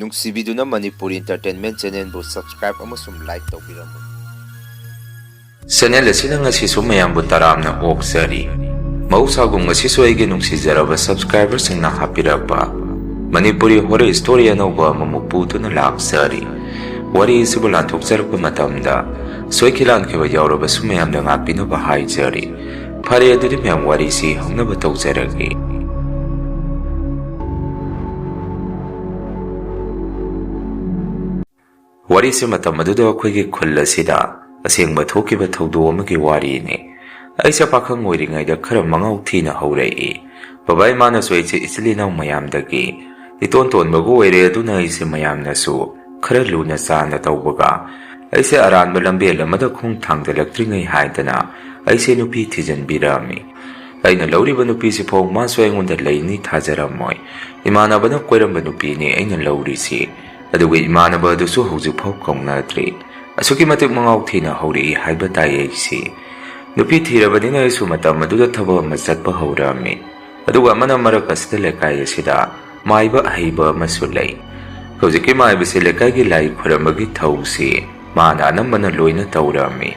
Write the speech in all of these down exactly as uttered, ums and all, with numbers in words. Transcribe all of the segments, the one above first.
ꯅꯨꯡꯁꯤꯕꯤꯗꯨꯅ Manipuri Entertainment Channelꯕꯨ subscribe ꯑꯃꯁꯨꯡ like ꯇꯧꯕꯤꯔꯝꯃꯨ꯫ Channel ꯑꯁꯤꯅ ꯉꯁꯤꯁꯨ ꯃꯌꯥꯝꯕꯨ ꯇꯔꯥꯝꯅ ꯑꯣꯛꯆꯔꯤ꯫ ꯃꯍꯧꯁꯥꯒꯨꯝ ꯉꯁꯤꯁꯨ ꯑꯩꯒꯤ ꯅꯨꯡꯁꯤꯖꯔꯕ subscriberꯁꯤꯡꯅ ꯍꯥꯞꯄꯤꯔꯛꯄ ꯃꯅꯤꯄꯨꯔꯤ horror story ꯑꯅꯧꯕ ꯑꯃꯃꯨꯛ ꯄꯨꯗꯨꯅ ꯂꯥꯛꯆꯔꯤ꯫ ꯋꯥꯔꯤ ꯑꯁꯤꯕꯨ ꯂꯥꯟꯊꯣꯛꯆꯔꯛꯄ ꯃꯇꯝꯗ ꯁꯣꯏꯈꯤ ꯂꯥꯟꯈꯤꯕ ꯌꯥꯎꯔꯕꯁꯨ ꯃꯌꯥꯝꯗ ꯉꯥꯛꯄꯤꯅꯕ ꯍꯥꯏꯖꯔꯤ꯫ ꯐꯔꯦ, ꯑꯗꯨꯗꯤ ꯃꯌꯥꯝ ꯋꯥꯔꯤꯁꯤ ꯍꯧꯅꯕ ꯇꯧꯖꯔꯒꯦ꯫ ꯋꯥꯔꯤꯁꯦ ꯃꯇꯝ ꯑꯗꯨꯗ ꯑꯩꯈꯣꯏꯒꯤ ꯈꯨꯜ ꯑꯁꯤꯗ ꯑꯁꯦꯡꯕ ꯊꯣꯛꯈꯤꯕ ꯊꯧꯗꯣꯛ ꯑꯃꯒꯤ ꯋꯥꯔꯤꯅꯤ꯫ ꯑꯩꯁꯦ ꯄꯥꯈꯪ ꯑꯣꯏꯔꯤꯉꯩꯗ ꯈꯔ ꯃꯉꯥꯎ ꯊꯤꯅ ꯍꯧꯔꯛꯏ꯫ ꯕꯕꯥ ꯏꯃꯥꯅꯁꯨ ꯑꯩꯁꯦ ꯏꯆꯤꯜ ꯏꯅꯥꯎ ꯃꯌꯥꯝꯗꯒꯤ ꯏꯇꯣꯟ ꯇꯣꯟꯕꯒ ꯑꯣꯏꯔꯦ, ꯑꯗꯨꯅ ꯑꯩꯁꯦ ꯃꯌꯥꯝꯅꯁꯨ ꯈꯔ ꯂꯨꯅ ꯆꯥꯟꯅ ꯇꯧꯕꯒ ꯑꯩꯁꯦ ꯑꯔꯥꯟꯕ ꯂꯝꯕꯦꯜ ꯑꯃꯗ ꯈꯣꯡ ꯊꯥꯡꯖꯤꯜꯂꯛꯇ꯭ꯔꯤꯉꯩ ꯍꯥꯏꯗꯅ ꯑꯩꯁꯦ ꯅꯨꯄꯤ ꯊꯤꯖꯤꯟꯕꯤꯔꯝꯃꯤ꯫ ꯑꯩꯅ ꯂꯧꯔꯤꯕ ꯅꯨꯄꯤꯁꯤ ꯐꯥꯎ ꯃꯥꯁꯨ ꯑꯩꯉꯣꯟꯗ ꯂꯩꯅꯤ ꯊꯥꯖꯔꯝꯃꯣꯏ꯫ ꯏꯃꯥꯟꯅꯕꯅ ꯀꯣꯏꯔꯝꯕ ꯅꯨꯄꯤꯅꯤ ꯑꯩꯅ ꯂꯧꯔꯤꯁꯤ꯫ ꯑꯗꯨꯒ ꯏꯃꯥꯟꯅꯕ ꯑꯗꯨꯁꯨ ꯍꯧꯖꯤꯛꯐꯥꯎ ꯀꯧꯅꯗ꯭ꯔꯤ꯫ ꯑꯁꯨꯛꯀꯤ ꯃꯇꯤꯛ ꯃꯉꯥꯎ ꯊꯤꯅ ꯍꯧꯔꯛꯏ ꯍꯥꯏꯕ ꯇꯥꯏ ꯑꯩꯁꯤ꯫ ꯅꯨꯄꯤ ꯊꯤꯔꯕꯅꯤꯅ ꯑꯩꯁꯨ ꯃꯇꯝ ꯑꯗꯨꯗ ꯊꯕꯛ ꯑꯃ ꯆꯠꯄ ꯍꯧꯔꯛꯑꯝꯃꯤ꯫ ꯑꯗꯨꯒ ꯑꯃꯅ ꯃꯔꯛ ꯑꯁꯤꯗ ꯂꯩꯀꯥꯏ ꯑꯁꯤꯗ ꯃꯥꯏꯕ ꯑꯍꯩꯕ ꯑꯃꯁꯨ ꯂꯩ꯫ ꯍꯧꯖꯤꯛꯀꯤ ꯃꯥꯏꯕꯁꯤ ꯂꯩꯀꯥꯏꯒꯤ ꯂꯥꯏ ꯈꯨꯔꯝꯕꯒꯤ ꯊꯧꯁꯤ ꯃꯥꯅ ꯑꯅꯝꯕꯅ ꯂꯣꯏꯅ ꯇꯧꯔꯝꯃꯤ꯫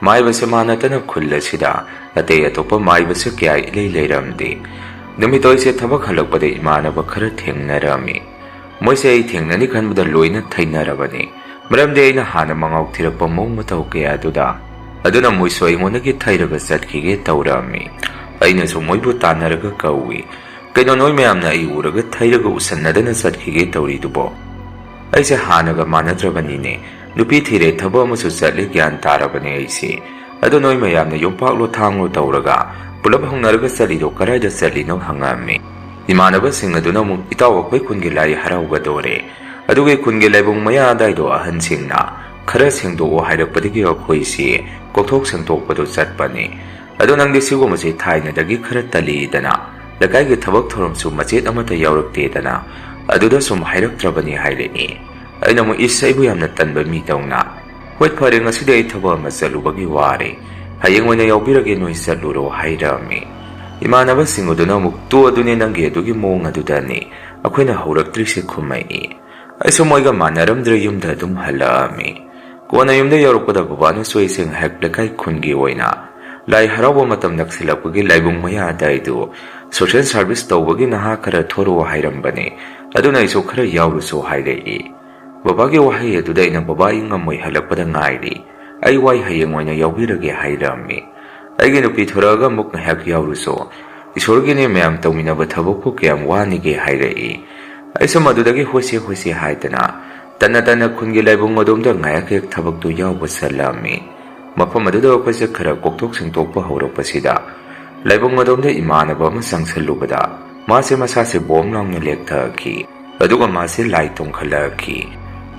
ꯃꯥꯏꯕꯁꯦ ꯃꯥ ꯅꯠꯇꯅ ꯈꯨꯜ ꯑꯁꯤꯗ ꯑꯇꯩ ꯑꯇꯣꯞꯄ ꯃꯥꯏꯕꯁꯦ ꯀꯌꯥ ꯏꯂꯩ ꯂꯩꯔꯝꯗꯦ꯫ ꯅꯨꯃꯤꯠꯇꯣ ꯑꯩꯁꯦ ꯊꯕꯛ ꯍꯜꯂꯛꯄꯗ ꯏꯃꯥꯟꯅꯕ ꯈꯔ ꯊꯦꯡꯅꯔꯝꯃꯤ꯫ ꯃꯣꯏꯁꯦ ꯑꯩ ꯊꯦꯡꯅꯅꯤ ꯈꯟꯕꯗ ꯂꯣꯏꯅ ꯊꯩꯅꯔꯕꯅꯤ, ꯃꯔꯝꯗꯤ ꯑꯩꯅ ꯍꯥꯟꯅ ꯃꯉꯥꯎ ꯊꯤꯔꯛꯄ ꯃꯑꯣꯡ ꯃꯇꯧ ꯀꯌꯥꯗꯨꯗ꯫ ꯑꯗꯨꯅ ꯃꯣꯏꯁꯨ ꯑꯩꯉꯣꯟꯗꯒꯤ ꯊꯩꯔꯒ ꯆꯠꯈꯤꯒꯦ ꯇꯧꯔꯛꯑꯝꯃꯤ꯫ ꯑꯩꯅꯁꯨ ꯃꯣꯏꯕꯨ ꯇꯥꯟꯅꯔꯒ ꯀꯧꯏ, "ꯀꯩꯅꯣ, ꯅꯣꯏ ꯃꯌꯥꯝꯅ ꯑꯩ ꯎꯔꯒ ꯊꯩꯔꯒ ꯎꯁꯟꯅꯗꯅ ꯆꯠꯈꯤꯒꯦ ꯇꯧꯔꯤꯗꯨꯕꯣ?" ꯑꯩꯁꯦ ꯍꯥꯟꯅꯒ ꯃꯥꯟꯅꯗ꯭ꯔꯕꯅꯤꯅꯦ꯫ ꯅꯨꯄꯤ ꯊꯤꯔꯦ, ꯊꯕꯛ ꯑꯃꯁꯨ ꯆꯠꯂꯦ, ꯒ꯭ꯌꯥꯟ ꯇꯥꯔꯕꯅꯦ ꯑꯩꯁꯦ꯫ ꯑꯗꯣ ꯅꯣꯏ ꯃꯌꯥꯝꯅ ꯌꯣꯝꯄꯥꯛꯂꯣ ꯊꯥꯡꯂꯣ ꯇꯧꯔꯒ ꯄꯨꯂꯞ ꯍꯧꯅꯔꯒ ꯆꯠꯂꯤꯗꯣ ꯀꯗꯥꯏꯗ ꯆꯠꯂꯤꯅꯣ ꯍꯪꯉꯛꯑꯝꯃꯤ꯫ ꯏꯃꯥꯟꯅꯕꯁꯤꯡ ꯑꯗꯨꯅ ꯑꯃꯨꯛ, "ꯏꯇꯥꯎ, ꯑꯩꯈꯣꯏ ꯈꯨꯟꯒꯤ ꯂꯥꯏ ꯍꯔꯥꯎꯒꯗꯧꯔꯦ꯫ ꯑꯗꯨꯒꯤ ꯈꯨꯟꯒꯤ ꯂꯥꯏꯕꯨꯡ ꯃꯌꯥ ꯑꯗꯥꯏꯗꯣ ꯑꯍꯟꯁꯤꯡꯅ ꯈꯔ ꯁꯦꯡꯗꯣꯛꯑꯣ ꯍꯥꯏꯔꯛꯄꯗꯒꯤ ꯑꯩꯈꯣꯏꯁꯤ ꯀꯣꯛꯊꯣꯛ ꯁꯦꯡꯗꯣꯛꯄꯗꯣ ꯆꯠꯄꯅꯤ꯫ ꯑꯗꯣ ꯅꯪꯗꯤ ꯁꯤꯒꯨꯝꯕꯁꯤ ꯊꯥꯏꯅꯗꯒꯤ ꯈꯔ ꯇꯜꯂꯤꯗꯅ, ꯂꯩꯀꯥꯏꯒꯤ ꯊꯕꯛ ꯊꯧꯔꯝꯁꯨ ꯃꯆꯦꯠ ꯑꯃꯠꯇ ꯌꯥꯎꯔꯛꯇꯦꯗꯅ, ꯑꯗꯨꯗ ꯁꯨꯝ ꯍꯥꯏꯔꯛꯇ꯭ꯔꯕꯅꯤ" ꯍꯥꯏꯔꯛꯏ꯫ ꯑꯩꯅ ꯑꯃꯨꯛ, "ꯏꯁ, ꯑꯩꯕꯨ ꯌꯥꯝꯅ ꯇꯟꯕ ꯃꯤꯗꯧꯅ꯫ ꯍꯣꯏ, ꯐꯔꯦ, ꯉꯁꯤꯗꯤ ꯑꯩ ꯊꯕꯛ ꯑꯃ ꯆꯠꯂꯨꯕꯒꯤ ꯋꯥꯔꯦ꯫ ꯍꯌꯦꯡ ꯑꯣꯏꯅ ꯌꯥꯎꯕꯤꯔꯒꯦ, ꯅꯣꯏ ꯆꯠꯂꯨꯔꯣ" ꯍꯥꯏꯔꯛꯑꯝꯃꯤ꯫ ꯏꯃꯥꯟꯅꯕꯁꯤꯡ ꯑꯗꯨꯅ ꯑꯃꯨꯛ, "ꯇꯣ, ꯑꯗꯨꯅꯦ, ꯅꯪꯒꯤ ꯑꯗꯨꯒꯤ ꯃꯑꯣꯡ ꯑꯗꯨꯗꯅꯤ ꯑꯩꯈꯣꯏꯅ ꯍꯧꯔꯛꯇ꯭ꯔꯤꯁꯦ" ꯈꯨꯝꯃꯛꯏ꯫ ꯑꯩꯁꯨ ꯃꯣꯏꯒ ꯃꯥꯟꯅꯔꯝꯗ꯭ꯔꯦ, ꯌꯨꯝꯗ ꯑꯗꯨꯝ ꯍꯜꯂꯛꯑꯝꯃꯤ꯫ ꯀꯣꯟꯅ ꯌꯨꯝꯗ ꯌꯧꯔꯛꯄꯗ ꯕꯕꯥꯅꯁꯨ ꯑꯩꯁꯦ ꯉꯥꯏꯍꯥꯛ ꯂꯩꯀꯥꯏ ꯈꯨꯟꯒꯤ ꯑꯣꯏꯅ ꯂꯥꯏ ꯍꯔꯥꯎꯕ ꯃꯇꯝ ꯅꯛꯁꯤꯜꯂꯛꯄꯒꯤ ꯂꯥꯏꯕꯨꯡ ꯃꯌꯥ ꯑꯗꯥꯏꯗꯨ social service ꯇꯧꯕꯒꯤ ꯅꯍꯥ ꯈꯔ ꯊꯣꯔꯛꯑꯣ ꯍꯥꯏꯔꯝꯕꯅꯦ, ꯑꯗꯨꯅ ꯑꯩꯁꯨ ꯈꯔ ꯌꯥꯎꯔꯨꯁꯣ ꯍꯥꯏꯔꯛꯏ꯫ ꯕꯕꯥꯒꯤ ꯋꯥꯍꯩ ꯑꯗꯨꯗ ꯑꯩꯅ, "ꯕꯕꯥ, ꯑꯩ ꯉꯝꯃꯣꯏ, ꯍꯜꯂꯛꯄꯗ ꯉꯥꯏꯔꯤ, ꯑꯩ ꯋꯥꯏ, ꯍꯌꯦꯡ ꯑꯣꯏꯅ ꯌꯥꯎꯕꯤꯔꯒꯦ" ꯍꯥꯏꯔꯝꯃꯤ꯫ ꯑꯩꯒꯤ ꯅꯨꯄꯤ ꯊꯣꯔꯛꯑꯒ ꯑꯃꯨꯛ ꯉꯥꯏꯍꯥꯛ ꯌꯥꯎꯔꯨꯁꯣ, ꯏꯁꯣꯔꯒꯤꯅꯦ, ꯃꯌꯥꯝ ꯇꯧꯃꯤꯟꯅꯕ ꯊꯕꯛꯄꯨ ꯀꯌꯥꯝ ꯋꯥꯅꯤꯒꯦ ꯍꯥꯏꯔꯛꯏ꯫ ꯑꯩꯁꯨ ꯃꯗꯨꯗꯒꯤ ꯍꯣꯏꯁꯦ ꯍꯣꯏꯁꯦ ꯍꯥꯏꯗꯅ ꯇꯟꯅ ꯇꯟꯅ ꯈꯨꯟꯒꯤ ꯂꯥꯏꯕꯨꯡ ꯑꯗꯣꯝꯗ ꯉꯥꯏꯍꯥꯛ ꯍꯦꯛ ꯊꯕꯛꯇꯨ ꯌꯥꯎꯕ ꯆꯠꯂꯝꯃꯤ꯫ ꯃꯐꯝ ꯑꯗꯨꯗ ꯑꯩꯈꯣꯏꯁꯦ ꯈꯔ ꯀꯣꯛꯊꯣꯛ ꯁꯦꯡꯇꯣꯛꯄ ꯍꯧꯔꯛꯄꯁꯤꯗ ꯂꯥꯏꯕꯨꯡ ꯑꯗꯣꯝꯗ ꯏꯃꯥꯟꯅꯕ ꯑꯃ ꯆꯪꯁꯜꯂꯨꯕꯗ ꯃꯥꯁꯦ ꯃꯁꯥꯁꯦ ꯕꯣꯝ ꯂꯥꯎꯅ ꯂꯦꯛꯊꯈꯤ꯫ ꯑꯗꯨꯒ ꯃꯥꯁꯦ ꯂꯥꯏ ꯇꯣꯡꯈꯠꯂꯛꯈꯤ꯫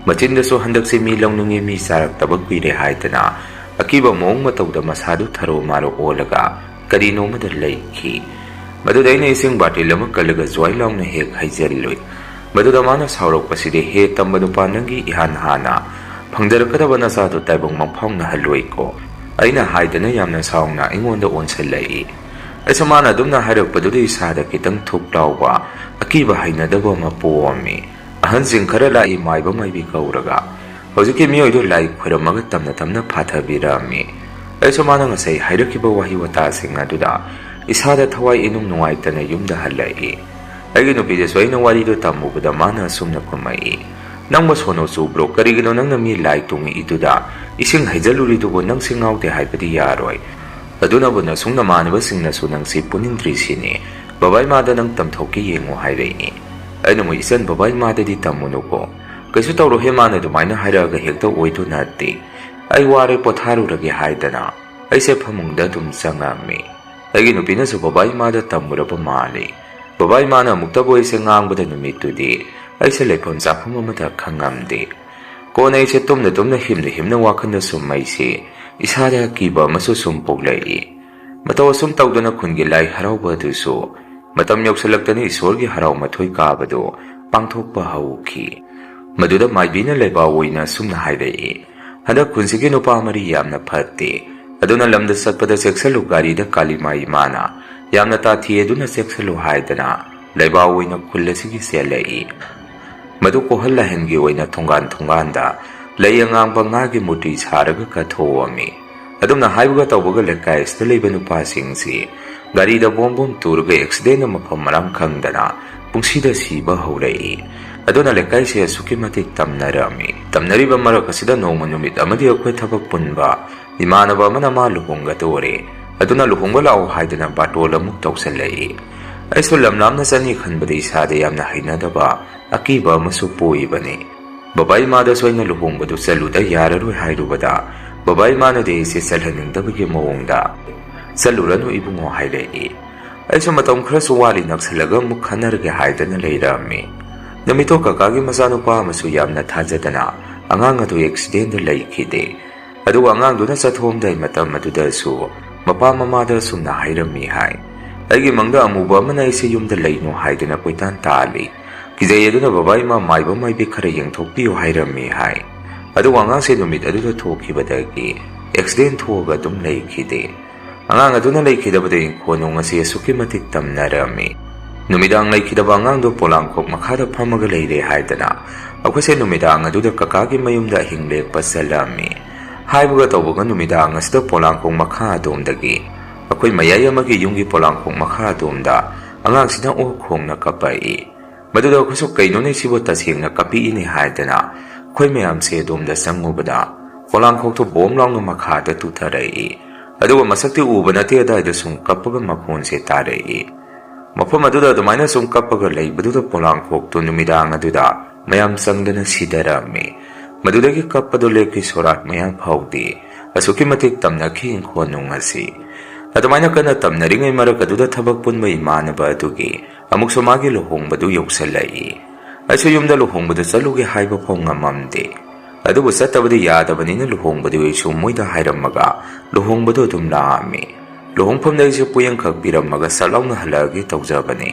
ꯃꯆꯤꯟꯗꯁꯨ, "ꯍꯟꯗꯛꯁꯦ ꯃꯤ ꯂꯧꯅꯤꯡꯉꯦ, ꯃꯤ ꯆꯥꯔꯛꯇꯕ ꯀꯨꯏꯔꯦ" ꯍꯥꯏꯗꯅ ꯑꯀꯤꯕ ꯃꯑꯣꯡ ꯃꯇꯧꯗ ꯃꯁꯥꯗꯨ ꯊꯔꯣ ꯃꯥꯔꯣ ꯑꯣꯜꯂꯒ ꯀꯔꯤꯅꯣꯃꯗ ꯂꯩꯈꯤ꯫ ꯃꯗꯨꯗ ꯑꯩꯅ ꯏꯁꯤꯡ ꯕꯥꯔꯇꯤꯜ ꯑꯃ ꯀꯜꯂꯒ ꯖ꯭ꯋꯥꯏ ꯂꯥꯎꯅ ꯍꯦꯛ ꯍꯩꯖꯤꯜꯂꯨꯏ꯫ ꯃꯗꯨꯗ ꯃꯥꯅ ꯁꯥꯎꯔꯛꯄꯁꯤꯗꯤ, "ꯍꯦ ꯇꯝꯕ ꯅꯨꯄꯥ, ꯅꯪꯒꯤ ꯏꯍꯥꯟ ꯍꯥꯟꯅ ꯐꯪꯖꯔꯛꯀꯗꯕ ꯅꯆꯥꯗꯨ ꯇꯥꯏꯕꯪ ꯃꯪꯐꯥꯎꯅꯍꯜꯂꯣꯏꯀꯣ" ꯑꯩꯅ ꯍꯥꯏꯗꯅ ꯌꯥꯝꯅ ꯁꯥꯎꯅ ꯑꯩꯉꯣꯟꯗ ꯑꯣꯟꯁꯤꯜꯂꯛꯏ꯫ ꯑꯩꯁꯨ ꯃꯥꯅ ꯑꯗꯨꯝꯅ ꯍꯥꯏꯔꯛꯄꯗꯨꯗ ꯏꯁꯥꯗ ꯈꯤꯇꯪ ꯊꯨꯛ ꯂꯥꯎꯕ, ꯑꯀꯤꯕ ꯍꯩꯅꯗꯕ ꯑꯃ ꯄꯣꯛꯑꯝꯃꯤ꯫ ꯑꯍꯟꯁꯤꯡ ꯈꯔ ꯂꯥꯛꯏ, ꯃꯥꯏꯕ ꯃꯥꯏꯕꯤ ꯀꯧꯔꯒ ꯍꯧꯖꯤꯛꯀꯤ ꯃꯤꯑꯣꯏꯗꯨ ꯂꯥꯏ ꯈꯣꯏꯔꯝꯃꯒ ꯇꯝꯅ ꯇꯝꯅ ꯐꯥꯊꯕꯤꯔꯝꯃꯤ꯫ ꯑꯩꯁꯨ ꯃꯥꯅ ꯉꯁꯥꯏ ꯍꯥꯏꯔꯛꯈꯤꯕ ꯋꯥꯍꯩ ꯋꯥꯇꯥꯁꯤꯡ ꯑꯗꯨꯗ ꯏꯁꯥꯗ ꯊꯋꯥꯏ ꯏꯅꯨꯡ ꯅꯨꯡꯉꯥꯏꯇꯅ ꯌꯨꯝꯗ ꯍꯜꯂꯛꯏ꯫ ꯑꯩꯒꯤ ꯅꯨꯄꯤꯗꯁꯨ ꯑꯩꯅ ꯋꯥꯔꯤꯗꯨ ꯇꯝꯃꯨꯕꯗ ꯃꯥꯅ ꯑꯁꯨꯝꯅ ꯈꯨꯝꯃꯛꯏ, "ꯅꯪꯕꯨ ꯁꯣꯅꯣ ꯆꯨꯕ꯭ꯔꯣ? ꯀꯔꯤꯒꯤꯅꯣ ꯅꯪꯅ ꯃꯤ ꯂꯥꯏ ꯇꯣꯡꯉꯛꯏꯗꯨꯗ ꯏꯁꯤꯡ ꯍꯩꯖꯜꯂꯨꯔꯤꯗꯨꯕꯨ? ꯅꯪꯁꯤ ꯉꯥꯎꯗꯦ ꯍꯥꯏꯕꯗꯤ ꯌꯥꯔꯣꯏ꯫ ꯑꯗꯨꯅꯕꯨ ꯅꯁꯨꯡ ꯅꯃꯥꯟꯅꯕꯁꯤꯡꯅꯁꯨ ꯅꯪꯁꯤ ꯄꯨꯅꯤꯡꯗ꯭ꯔꯤꯁꯤꯅꯤ꯫ ꯕꯕꯥ ꯏꯃꯥꯗ ꯅꯪ ꯇꯝꯊꯣꯛꯀꯦ ꯌꯦꯡꯉꯨ" ꯍꯥꯏꯔꯛꯏꯅꯤ꯫ ꯑꯩꯅ ꯑꯃꯨꯛ, "ꯏꯆꯟ, ꯕꯕꯥ ꯏꯃꯥꯗꯗꯤ ꯇꯝꯃꯨꯅꯨꯀꯣ꯫ ꯀꯩꯁꯨ ꯇꯧꯔꯣꯏꯍꯦ, ꯃꯥꯅ ꯑꯗꯨꯃꯥꯏꯅ ꯍꯥꯏꯔꯛꯑꯒ ꯍꯦꯛꯇ ꯑꯣꯏꯗꯨ ꯅꯠꯇꯦ꯫ ꯑꯩ ꯋꯥꯔꯦ, ꯄꯣꯊꯥꯔꯨꯔꯒꯦ" ꯍꯥꯏꯗꯅ ꯑꯩꯁꯦ ꯐꯃꯨꯡꯗ ꯑꯗꯨꯝ ꯆꯪꯉꯝꯃꯤ꯫ ꯑꯩꯒꯤ ꯅꯨꯄꯤꯅꯁꯨ ꯕꯕꯥ ꯏꯃꯥꯗ ꯇꯝꯃꯨꯔꯕ ꯃꯥꯜꯂꯤ꯫ ꯕꯕꯥ ꯏꯃꯥꯅ ꯑꯃꯨꯛꯇꯕꯨ ꯑꯩꯁꯦ ꯉꯥꯡꯕꯗ ꯅꯨꯃꯤꯠꯇꯨꯗꯤ ꯑꯩꯁꯦ ꯂꯩꯐꯝ ꯆꯥꯐꯝ ꯑꯃꯇ ꯈꯪꯉꯝꯗꯦ꯫ ꯀꯣꯟꯅ ꯑꯩꯁꯦ ꯇꯨꯝꯅ ꯇꯨꯝꯅ, ꯍꯤꯞꯅ ꯍꯤꯞꯅ ꯋꯥꯈꯜꯗ ꯁꯨꯝ ꯑꯩꯁꯦ ꯏꯁꯥꯗ ꯑꯀꯤꯕ ꯑꯃꯁꯨ ꯁꯨꯝ ꯄꯣꯛꯂꯛꯏ꯫ ꯃꯇꯧ ꯑꯁꯨꯝ ꯇꯧꯗꯅ ꯈꯨꯟꯒꯤ ꯂꯥꯏ ꯍꯔꯥꯎꯕ ꯑꯗꯨꯁꯨ ꯃꯇꯝ ꯌꯧꯁꯤꯜꯂꯛꯇꯅ ꯏꯁꯣꯔꯒꯤ ꯍꯔꯥꯎ ꯃꯊꯣꯏ ꯀꯥꯕꯗꯨ ꯄꯥꯡꯊꯣꯛꯄ ꯍꯧꯈꯤ꯫ ꯃꯗꯨꯗ ꯃꯥꯏꯕꯤꯅ ꯂꯩꯕꯥꯛ ꯑꯣꯏꯅ ꯑꯁꯨꯝꯅ ꯍꯥꯏꯔꯛꯏ, "ꯍꯟꯗꯛ ꯈꯨꯟꯁꯤꯒꯤ ꯅꯨꯄꯥ ꯃꯔꯤ ꯌꯥꯝꯅ ꯐꯠꯇꯦ, ꯑꯗꯨꯅ ꯂꯝꯗ ꯆꯠꯄꯗ ꯆꯦꯛꯁꯤꯜꯂꯨ, ꯒꯥꯔꯤꯗ ꯀꯥꯂꯤꯃꯥ ꯏꯃꯥꯅ ꯌꯥꯝꯅ ꯇꯥꯊꯤ, ꯑꯗꯨꯅ ꯆꯦꯛꯁꯤꯜꯂꯨ" ꯍꯥꯏꯗꯅ ꯂꯩꯕꯥꯛ ꯑꯣꯏꯅ ꯈꯨꯜ ꯑꯁꯤꯒꯤ ꯆꯦꯜꯂꯛꯏ꯫ ꯃꯗꯨ ꯀꯣꯍꯜ ꯂꯥꯏꯍꯟꯒꯤ ꯑꯣꯏꯅ ꯊꯣꯡꯒꯥꯟ ꯊꯣꯡꯒꯥꯟꯗ ꯂꯩ ꯑꯉꯥꯡꯕ ꯉꯥꯒꯤ ꯃꯨꯔꯇꯤ ꯁꯥꯔꯒ ꯀꯠꯊꯣꯛꯑꯝꯃꯤ꯫ ꯑꯗꯨꯝꯅ ꯍꯥꯏꯕꯒ ꯇꯧꯕꯒ ꯂꯩꯀꯥꯏ ꯑꯁꯤꯗ ꯂꯩꯕ ꯅꯨꯄꯥꯁꯤꯡꯁꯤ ꯒꯥꯔꯤꯗ ꯕꯣꯝ ꯕꯣꯝ ꯇꯨꯔꯒ ꯑꯦꯛꯁꯤꯗꯦꯟꯅ ꯃꯐꯝ ꯃꯔꯥꯡ ꯈꯪꯗꯅ ꯄꯨꯡꯁꯤꯗ ꯁꯤꯕ ꯍꯧꯔꯛꯏ꯫ ꯑꯗꯨꯅ ꯂꯩꯀꯥꯏꯁꯦ ꯑꯁꯨꯛꯀꯤ ꯃꯇꯤꯛ ꯇꯝꯅꯔꯝꯃꯤ꯫ ꯇꯝꯅꯔꯤꯕ ꯃꯔꯛ ꯑꯁꯤꯗ ꯅꯣꯡꯃ ꯅꯨꯃꯤꯠ ꯑꯃꯗꯤ ꯑꯩꯈꯣꯏ ꯊꯕꯛ ꯄꯨꯟꯕ ꯏꯃꯥꯟꯅꯕ ꯑꯃꯅ ꯃꯥ ꯂꯨꯍꯣꯡꯒꯗꯣꯔꯦ, ꯑꯗꯨꯅ ꯂꯨꯍꯣꯡꯕ ꯂꯥꯛꯑꯣ ꯍꯥꯏꯗꯨꯅ ꯕꯥꯇꯣꯜ ꯑꯃꯨꯛ ꯇꯧꯁꯜꯂꯛꯏ꯫ ꯑꯩꯁꯨ ꯂꯝ ꯂꯥꯞꯅ ꯆꯠꯅꯤ ꯈꯟꯕꯗ ꯏꯁꯥꯗ ꯌꯥꯝꯅ ꯍꯩꯅꯗꯕ ꯑꯀꯤꯕ ꯑꯃꯁꯨ ꯄꯣꯛꯏꯕꯅꯤ꯫ ꯕꯕꯥ ꯏꯃꯥꯗꯁꯨ ꯑꯩꯅ ꯂꯨꯍꯣꯡꯕꯗꯨ ꯆꯠꯂꯨꯗ ꯌꯥꯔꯔꯣꯏ ꯍꯥꯏꯔꯨꯕꯗ, ꯕꯕꯥ ꯏꯃꯥꯅꯗꯤ ꯑꯩꯁꯦ ꯆꯠꯍꯟꯅꯤꯡꯗꯕꯒꯤ ꯃꯑꯣꯡꯗ, "ꯆꯠꯂꯨꯔꯅꯨ ꯏꯕꯨꯡꯉꯣ" ꯍꯥꯏꯔꯛꯏ꯫ ꯑꯩꯁꯨ ꯃꯇꯝ ꯈꯔꯁꯨ ꯋꯥꯠꯂꯤ, ꯅꯛꯁꯜꯂꯒ ꯑꯃꯨꯛ ꯈꯟꯅꯔꯒꯦ ꯍꯥꯏꯗꯅ ꯂꯩꯔꯝꯃꯤ꯫ ꯅꯨꯃꯤꯠꯇꯣ ꯀꯀꯥꯒꯤ ꯃꯆꯥꯅꯨꯄꯥ ꯑꯃꯁꯨ ꯌꯥꯝꯅ ꯊꯥꯖꯗꯅ ꯑꯉꯥꯡ ꯑꯗꯨ ꯑꯦꯛꯁꯤꯗꯦꯟꯗ ꯂꯩꯈꯤꯗꯦ꯫ ꯑꯗꯨꯒ ꯑꯉꯥꯡꯗꯨꯅ ꯆꯠꯊꯣꯛꯑꯝꯗꯥꯏ ꯃꯇꯝ ꯑꯗꯨꯗꯁꯨ ꯃꯄꯥ ꯃꯃꯥꯗ ꯑꯁꯨꯝꯅ ꯍꯥꯏꯔꯝꯃꯤ ꯍꯥꯏ, "ꯑꯩꯒꯤ ꯃꯪꯗ ꯑꯃꯨꯕ ꯑꯃꯅ ꯑꯩꯁꯦ ꯌꯨꯝꯗ ꯂꯩꯅꯨ ꯍꯥꯏꯗꯅ ꯀꯣꯏꯇꯥꯟ ꯇꯥꯜꯂꯤ꯫ ꯀꯤꯖꯩ ꯑꯗꯨꯅ ꯕꯕꯥ ꯏꯃꯥ ꯃꯥꯏꯕ ꯃꯥꯏꯕꯤ ꯈꯔ ꯌꯦꯡꯊꯣꯛꯄꯤꯌꯨ" ꯍꯥꯏꯔꯝꯃꯤ ꯍꯥꯏ꯫ ꯑꯗꯨꯕꯨ ꯑꯉꯥꯡꯁꯦ ꯅꯨꯃꯤꯠ ꯑꯗꯨꯗ ꯊꯣꯛꯈꯤꯕꯗꯒꯤ ꯑꯦꯛꯁꯤꯗꯦꯟ ꯊꯣꯛꯑꯒ ꯑꯗꯨꯝ ꯂꯩꯈꯤꯗꯦ꯫ ꯑꯉꯥꯡ ꯑꯗꯨꯅ ꯂꯩꯈꯤꯗꯕꯗ ꯏꯪꯈꯣꯜ ꯅꯨꯡ ꯑꯁꯤ ꯑꯁꯨꯛꯀꯤ ꯃꯇꯤꯛ ꯇꯝꯅꯔꯝꯃꯤ꯫ ꯅꯨꯃꯤꯗꯥꯡ ꯂꯩꯈꯤꯗꯕ ꯑꯉꯥꯡꯗꯣ ꯄꯣꯂꯥꯡꯈꯣꯛ ꯃꯈꯥꯗ ꯐꯝꯃꯒ ꯂꯩꯔꯦ ꯍꯥꯏꯗꯅ ꯑꯩꯈꯣꯏꯁꯦ ꯅꯨꯃꯤꯗꯥꯡ ꯑꯗꯨꯗ ꯀꯀꯥꯒꯤ ꯃꯌꯨꯝꯗ ꯑꯍꯤꯡ ꯂꯦꯛꯄ ꯆꯠꯂꯝꯃꯤ꯫ ꯍꯥꯏꯕꯒ ꯇꯧꯕꯒ ꯅꯨꯃꯤꯗꯥꯡ ꯑꯁꯤꯗ ꯄꯣꯂꯥꯡꯈꯣꯛ ꯃꯈꯥ ꯑꯗꯣꯝꯗꯒꯤ ꯑꯩꯈꯣꯏ ꯃꯌꯥꯏ ꯑꯃꯒꯤ ꯌꯨꯝꯒꯤ ꯄꯣꯂꯥꯡꯈꯣꯡ ꯃꯈꯥ ꯑꯗꯣꯝꯗ ꯑꯉꯥꯡꯁꯤꯅ ꯑꯣꯛ ꯈꯣꯡꯅ ꯀꯞꯄꯛꯏ꯫ ꯃꯗꯨꯗ ꯑꯩꯈꯣꯏꯁꯨ "ꯀꯩꯅꯣꯅꯦ ꯁꯤꯕꯨ, ꯇꯁꯦꯡꯅ ꯀꯞꯄꯤꯛꯏꯅꯦ" ꯍꯥꯏꯗꯅ ꯑꯩꯈꯣꯏ ꯃꯌꯥꯝꯁꯦ ꯑꯗꯣꯝꯗ ꯆꯪꯉꯨꯕꯗ ꯄꯣꯂꯥꯡꯈꯣꯛꯇꯨ ꯕꯣꯝ ꯂꯥꯎꯅ ꯃꯈꯥꯗ ꯇꯨꯊꯔꯛꯏ꯫ ꯑꯗꯨꯒ ꯃꯁꯛꯇꯤ ꯎꯕ ꯅꯠꯇꯦ, ꯑꯗꯥꯏꯗ ꯁꯨꯝ ꯀꯞꯄꯒ ꯃꯈꯣꯟꯁꯦ ꯇꯥꯔꯛꯏ꯫ ꯃꯐꯝ ꯑꯗꯨꯗ ꯑꯗꯨꯃꯥꯏꯅ ꯁꯨꯝ ꯀꯞꯄꯒ ꯂꯩꯕꯗꯨꯗ ꯄꯣꯂꯥꯡꯈꯣꯛꯇꯨ ꯅꯨꯃꯤꯗꯥꯡ ꯑꯗꯨꯗ ꯃꯌꯥꯝ ꯆꯪꯗꯅ ꯁꯤꯊꯔꯝꯃꯤ꯫ ꯃꯗꯨꯗꯒꯤ ꯀꯞꯄꯗꯨ ꯂꯦꯞꯈꯤ ꯁꯣꯔꯥꯠ ꯃꯌꯥꯝ ꯐꯥꯎꯗꯤ꯫ ꯑꯁꯨꯛꯀꯤ ꯃꯇꯤꯛ ꯇꯝꯅꯈꯤ ꯏꯪꯈꯣꯜ ꯅꯨꯡ ꯑꯁꯤ꯫ ꯑꯗꯨꯃꯥꯏꯅ ꯀꯟꯅ ꯇꯝꯅꯔꯤꯉꯩ ꯃꯔꯛ ꯑꯗꯨꯗ ꯊꯕꯛ ꯄꯨꯟꯕ ꯏꯃꯥꯟꯅꯕ ꯑꯗꯨꯒꯤ ꯑꯃꯨꯛꯁꯨ ꯃꯥꯒꯤ ꯂꯨꯍꯣꯡꯕꯗꯨ ꯌꯧꯁꯜꯂꯛꯏ꯫ ꯑꯩꯁꯨ ꯌꯨꯝꯗ ꯂꯨꯍꯣꯡꯕꯗ ꯆꯠꯂꯨꯒꯦ ꯍꯥꯏꯕ ꯐꯥꯎ ꯉꯝꯃꯝꯗꯦ꯫ ꯑꯗꯨꯕꯨ ꯆꯠꯇꯕꯗꯤ ꯌꯥꯗꯕꯅꯤꯅ ꯂꯨꯍꯣꯡꯕꯗꯨ ꯑꯩꯁꯨ ꯃꯣꯏꯗ ꯍꯥꯏꯔꯝꯃꯒ ꯂꯨꯍꯣꯡꯕꯗꯨ ꯑꯗꯨꯝ ꯂꯥꯛꯑꯝꯃꯤ꯫ ꯂꯨꯍꯣꯡꯐꯝꯗ ꯑꯩꯁꯨ ꯄꯣꯌꯦꯡꯈꯛ ꯄꯤꯔꯝꯃꯒ ꯁꯠ ꯂꯥꯎꯅ ꯍꯜꯂꯛꯑꯒꯦ ꯇꯧꯖꯕꯅꯤ꯫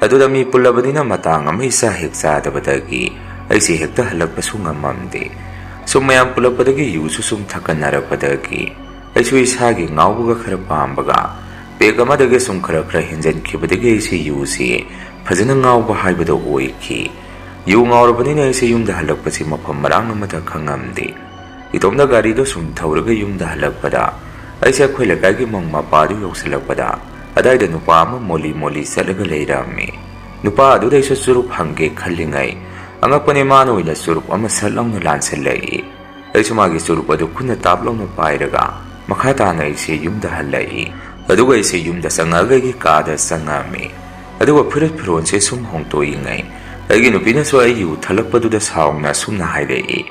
ꯑꯗꯨꯗ ꯃꯤ ꯄꯨꯜꯂꯕꯅꯤꯅ ꯃꯇꯥꯡ ꯑꯃ ꯏꯆꯥ ꯍꯦꯛ ꯆꯥꯗꯕꯗꯒꯤ ꯑꯩꯁꯦ ꯍꯦꯛꯇ ꯍꯜꯂꯛꯄꯁꯨ ꯉꯝꯃꯝꯗꯦ꯫ ꯁꯨꯝ ꯃꯌꯥꯝ ꯄꯨꯜꯂꯛꯄꯗꯒꯤ ꯌꯨꯁꯨ ꯁꯨꯝ ꯊꯛꯀꯠꯅꯔꯛꯄꯗꯒꯤ ꯑꯩꯁꯨ ꯏꯁꯥꯒꯤ ꯉꯥꯎꯕꯒ ꯈꯔ ꯄꯥꯝꯕꯒ ꯄꯦꯛ ꯑꯃꯗꯒꯤ ꯁꯨꯝ ꯈꯔ ꯈꯔ ꯍꯦꯟꯖꯟꯈꯤꯕꯗꯒꯤ ꯑꯩꯁꯦ ꯌꯨꯁꯤ ꯐꯖꯅ ꯉꯥꯎꯕ ꯍꯥꯏꯕꯗꯣ ꯑꯣꯏꯈꯤ꯫ ꯌꯨ ꯉꯥꯎꯔꯕꯅꯤꯅ ꯑꯩꯁꯦ ꯌꯨꯝꯗ ꯍꯜꯂꯛꯄꯁꯤ ꯃꯐꯝ ꯃꯔꯥꯡ ꯑꯃꯇ ꯈꯪꯉꯝꯗꯦ꯫ ꯏꯇꯣꯝꯇ ꯒꯥꯔꯤꯗꯣ ꯁꯨꯝ ꯊꯧꯔꯒ ꯌꯨꯝꯗ ꯍꯜꯂꯛꯄꯗ, ꯑꯩꯁꯦ ꯑꯩꯈꯣꯏ ꯂꯩꯀꯥꯏꯒꯤ ꯃꯪ ꯃꯄꯥꯗꯨ ꯌꯧꯁꯤꯜꯂꯛꯄꯗ, ꯑꯗꯥꯏꯗ ꯅꯨꯄꯥ ꯑꯃ ꯃꯣꯂꯤ ꯃꯣꯂꯤ ꯆꯠꯂꯒ ꯂꯩꯔꯝꯃꯤ꯫ ꯅꯨꯄꯥ ꯑꯗꯨꯗꯩꯁꯨ ꯆꯨꯔꯨꯞ ꯍꯪꯒꯦ ꯈꯜꯂꯤꯉꯩ, ꯑꯉꯛꯄꯅꯦ, ꯃꯥꯅ ꯑꯣꯏꯅ ꯆꯨꯔꯨꯞ ꯑꯃ ꯁꯠ ꯂꯥꯎꯅ ꯂꯥꯟꯁꯤꯜꯂꯛꯏ꯫ ꯑꯩꯁꯨ ꯃꯥꯒꯤ ꯆꯨꯔꯨꯞ ꯑꯗꯨ ꯈꯨꯠꯅ ꯇꯥꯞ ꯂꯥꯎꯅ ꯄꯥꯏꯔꯒ ꯃꯈꯥ ꯇꯥꯅ ꯑꯩꯁꯦ ꯌꯨꯝꯗ ꯍꯜꯂꯛꯏ꯫ ꯑꯗꯨꯒ ꯑꯩꯁꯦ ꯌꯨꯝꯗ ꯆꯪꯉꯛꯑꯒ ꯑꯩꯒꯤ ꯀꯥꯗ ꯆꯪꯉꯛꯑꯝꯃꯤ꯫ ꯑꯗꯨꯒ ꯐꯨꯔꯤꯠ ꯐꯤꯔꯣꯜꯁꯦ ꯁꯨꯝ ꯍꯣꯡꯗꯣꯛꯏꯉꯩ, ꯑꯩꯒꯤ ꯅꯨꯄꯤꯅꯁꯨ ꯑꯩ ꯌꯨ ꯊꯛꯂꯛꯄꯗꯨꯗ ꯁꯥꯎꯅ ꯑꯁꯨꯝꯅ ꯍꯥꯏꯔꯛꯏ,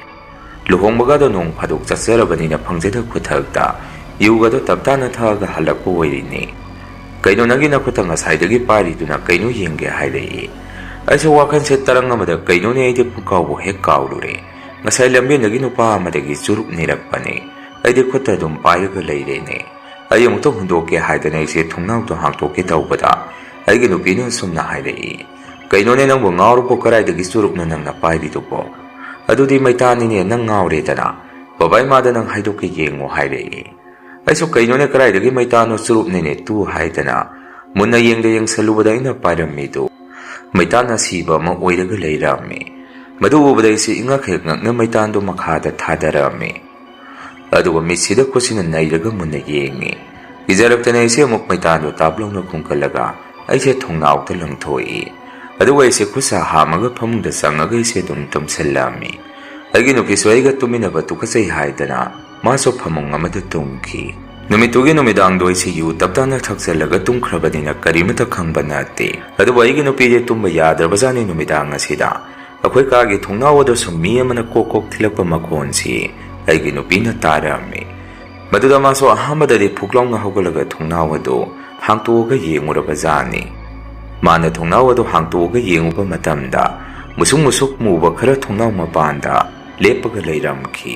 "ꯂꯨꯍꯣꯡꯕꯒꯗꯣ ꯅꯣꯡ ꯐꯥꯗꯣꯛ ꯆꯠꯆꯔꯕꯅꯤꯅ ꯐꯪꯖꯗ ꯈꯨꯊꯛꯇ ꯌꯨꯒꯗꯣ ꯇꯞꯇꯥꯅ ꯊꯛꯑꯒ ꯍꯜꯂꯛꯄ ꯑꯣꯏꯔꯤꯅꯤ꯫ ꯀꯩꯅꯣ ꯅꯪꯒꯤ ꯅꯈꯨꯠꯇ ꯉꯁꯥꯏꯗꯒꯤ ꯄꯥꯏꯔꯤꯗꯨꯅ ꯀꯩꯅꯣ ꯌꯦꯡꯒꯦ?" ꯍꯥꯏꯔꯛꯏ꯫ ꯑꯩꯁꯨ ꯋꯥꯈꯜꯁꯦ ꯇꯔꯪ ꯑꯃꯗ, "ꯀꯩꯅꯣꯅꯦ, ꯑꯩꯗꯤ ꯄꯨꯡꯀꯥꯎꯕꯨ ꯍꯦꯛ ꯀꯥꯎꯔꯨꯔꯦ꯫ ꯉꯁꯥꯏ ꯂꯝꯕꯦꯟꯗꯒꯤ ꯅꯨꯄꯥ ꯑꯃꯗꯒꯤ ꯆꯨꯔꯨꯞ ꯅꯤꯔꯛꯄꯅꯦ꯫ ꯑꯩꯗꯤ ꯈꯨꯠꯇ ꯑꯗꯨꯝ ꯄꯥꯏꯔꯒ ꯂꯩꯔꯦꯅꯦ꯫ ꯑꯩ ꯑꯃꯨꯛꯇ ꯍꯨꯟꯗꯣꯛꯀꯦ" ꯍꯥꯏꯗꯅ ꯑꯩꯁꯦ ꯊꯣꯡꯅꯥꯎꯗꯣ ꯍꯥꯡꯇꯣꯛꯀꯦ ꯇꯧꯕꯗ, ꯑꯩꯒꯤ ꯅꯨꯄꯤꯅ ꯑꯁꯨꯝꯅ ꯍꯥꯏꯔꯛꯏ, "ꯀꯩꯅꯣꯅꯦ ꯅꯪꯕꯨ ꯉꯥꯎꯔꯕꯣ? ꯀꯗꯥꯏꯗꯒꯤ ꯆꯨꯔꯨꯞꯅꯣ ꯅꯪꯅ ꯄꯥꯏꯔꯤꯗꯨꯕꯣ? ꯑꯗꯨꯗꯤ ꯃꯩꯇꯥꯅꯤꯅꯦ, ꯅꯪ ꯉꯥꯎꯔꯦꯗꯅ꯫ ꯕꯕꯥ ꯏꯃꯥꯗ ꯅꯪ ꯍꯥꯏꯗꯣꯛꯀꯦ ꯌꯦꯡꯉꯣ" ꯍꯥꯏꯔꯛꯏ꯫ ꯑꯩꯁꯨ "ꯀꯩꯅꯣꯅꯦ, ꯀꯗꯥꯏꯗꯒꯤ ꯃꯩꯇꯥꯅꯣ, ꯆꯨꯔꯨꯞꯅꯤꯅꯦ ꯇꯨ" ꯍꯥꯏꯗꯅ ꯃꯨꯟꯅ ꯌꯦꯡꯗ ꯌꯦꯡꯁꯜꯂꯨꯕꯗ ꯑꯩꯅ ꯄꯥꯏꯔꯝꯃꯤꯗꯨ ꯃꯩꯇꯥꯟ ꯑꯁꯤꯕ ꯑꯃ ꯑꯣꯏꯔꯒ ꯂꯩꯔꯝꯃꯤ꯫ ꯃꯗꯨ ꯎꯕꯗ ꯑꯩꯁꯦ ꯏꯉꯛ ꯍꯦꯛ ꯉꯛꯅ ꯃꯩꯇꯥꯟꯗꯨ ꯃꯈꯥꯗ ꯊꯥꯗꯔꯝꯃꯤ꯫ ꯑꯗꯨꯒ ꯃꯤꯠꯁꯤꯗ ꯈꯨꯠꯁꯤꯅ ꯅꯩꯔꯒ ꯃꯨꯟꯅ ꯌꯦꯡꯉꯤ꯫ ꯀꯤꯖꯔꯛꯇꯅ ꯑꯩꯁꯦ ꯑꯃꯨꯛ ꯃꯩꯇꯥꯟꯗꯨ ꯇꯥꯞ ꯂꯥꯎꯅ ꯈꯨꯝꯀꯠꯂꯒ ꯑꯩꯁꯦ ꯊꯣꯡꯅꯥꯎꯗ ꯂꯪꯊꯣꯛꯏ꯫ ꯑꯗꯨꯒ ꯑꯩꯁꯦ ꯈꯨꯠ ꯁꯥ ꯍꯥꯝꯃꯒ ꯐꯃꯨꯡꯗ ꯆꯪꯉꯒ ꯑꯩꯁꯦ ꯑꯗꯨꯝ ꯇꯨꯝꯁꯤꯜꯂꯝꯃꯤ꯫ ꯑꯩꯒꯤ ꯅꯨꯄꯤꯁꯨ ꯑꯩꯒ ꯇꯨꯝꯃꯤꯟꯅꯕ ꯇꯨꯀꯠꯆꯩ ꯍꯥꯏꯗꯅ ꯃꯥꯁꯨ ꯐꯃꯨꯡ ꯑꯃꯗ ꯇꯨꯝꯈꯤ꯫ ꯅꯨꯃꯤꯠꯇꯨꯒꯤ ꯅꯨꯃꯤꯗꯥꯡꯗꯣ ꯑꯩꯁꯦ ꯌꯨ ꯇꯞꯇꯥꯅ ꯊꯛꯆꯜꯂꯒ ꯇꯨꯝꯈ꯭ꯔꯕꯅꯤꯅ ꯀꯔꯤꯃꯇ ꯈꯪꯕ ꯅꯠꯇꯦ꯫ ꯑꯗꯨꯕꯨ ꯑꯩꯒꯤ ꯅꯨꯄꯤꯗꯤ ꯇꯨꯝꯕ ꯌꯥꯗ꯭ꯔꯕꯖꯥꯠꯅꯤ ꯅꯨꯃꯤꯗꯥꯡ ꯑꯁꯤꯗ꯫ ꯑꯩꯈꯣꯏ ꯀꯥꯒꯤ ꯊꯣꯡꯅꯥꯎ ꯑꯗꯨ ꯁꯨꯝ ꯃꯤ ꯑꯃꯅ ꯀꯣꯛ ꯀꯣꯛ ꯊꯤꯜꯂꯛꯄ ꯃꯈꯣꯟꯁꯤ ꯑꯩꯒꯤ ꯅꯨꯄꯤꯅ ꯇꯥꯔꯝꯃꯤ꯫ ꯃꯗꯨꯗ ꯃꯥꯁꯨ ꯑꯍꯥꯟꯕꯗꯗꯤ ꯐꯨꯛ ꯂꯥꯎꯅ ꯍꯧꯒꯠꯂꯒ ꯊꯣꯡꯅꯥꯎ ꯑꯗꯨ ꯍꯥꯡꯇꯣꯛꯑꯒ ꯌꯦꯡꯉꯨꯔꯕ ꯖꯥꯠꯅꯤ꯫ ꯃꯥꯅ ꯊꯣꯡꯅꯥꯎ ꯑꯗꯨ ꯍꯥꯡꯇꯣꯛꯑꯒ ꯌꯦꯡꯉꯨꯕ ꯃꯇꯝꯗ ꯃꯨꯁꯨꯛ ꯃꯨꯁꯨꯛ ꯃꯨꯕ ꯈꯔ ꯊꯣꯡꯅꯥꯎ ꯃꯄꯥꯟꯗ ꯂꯦꯞꯄꯒ ꯂꯩꯔꯝꯈꯤ꯫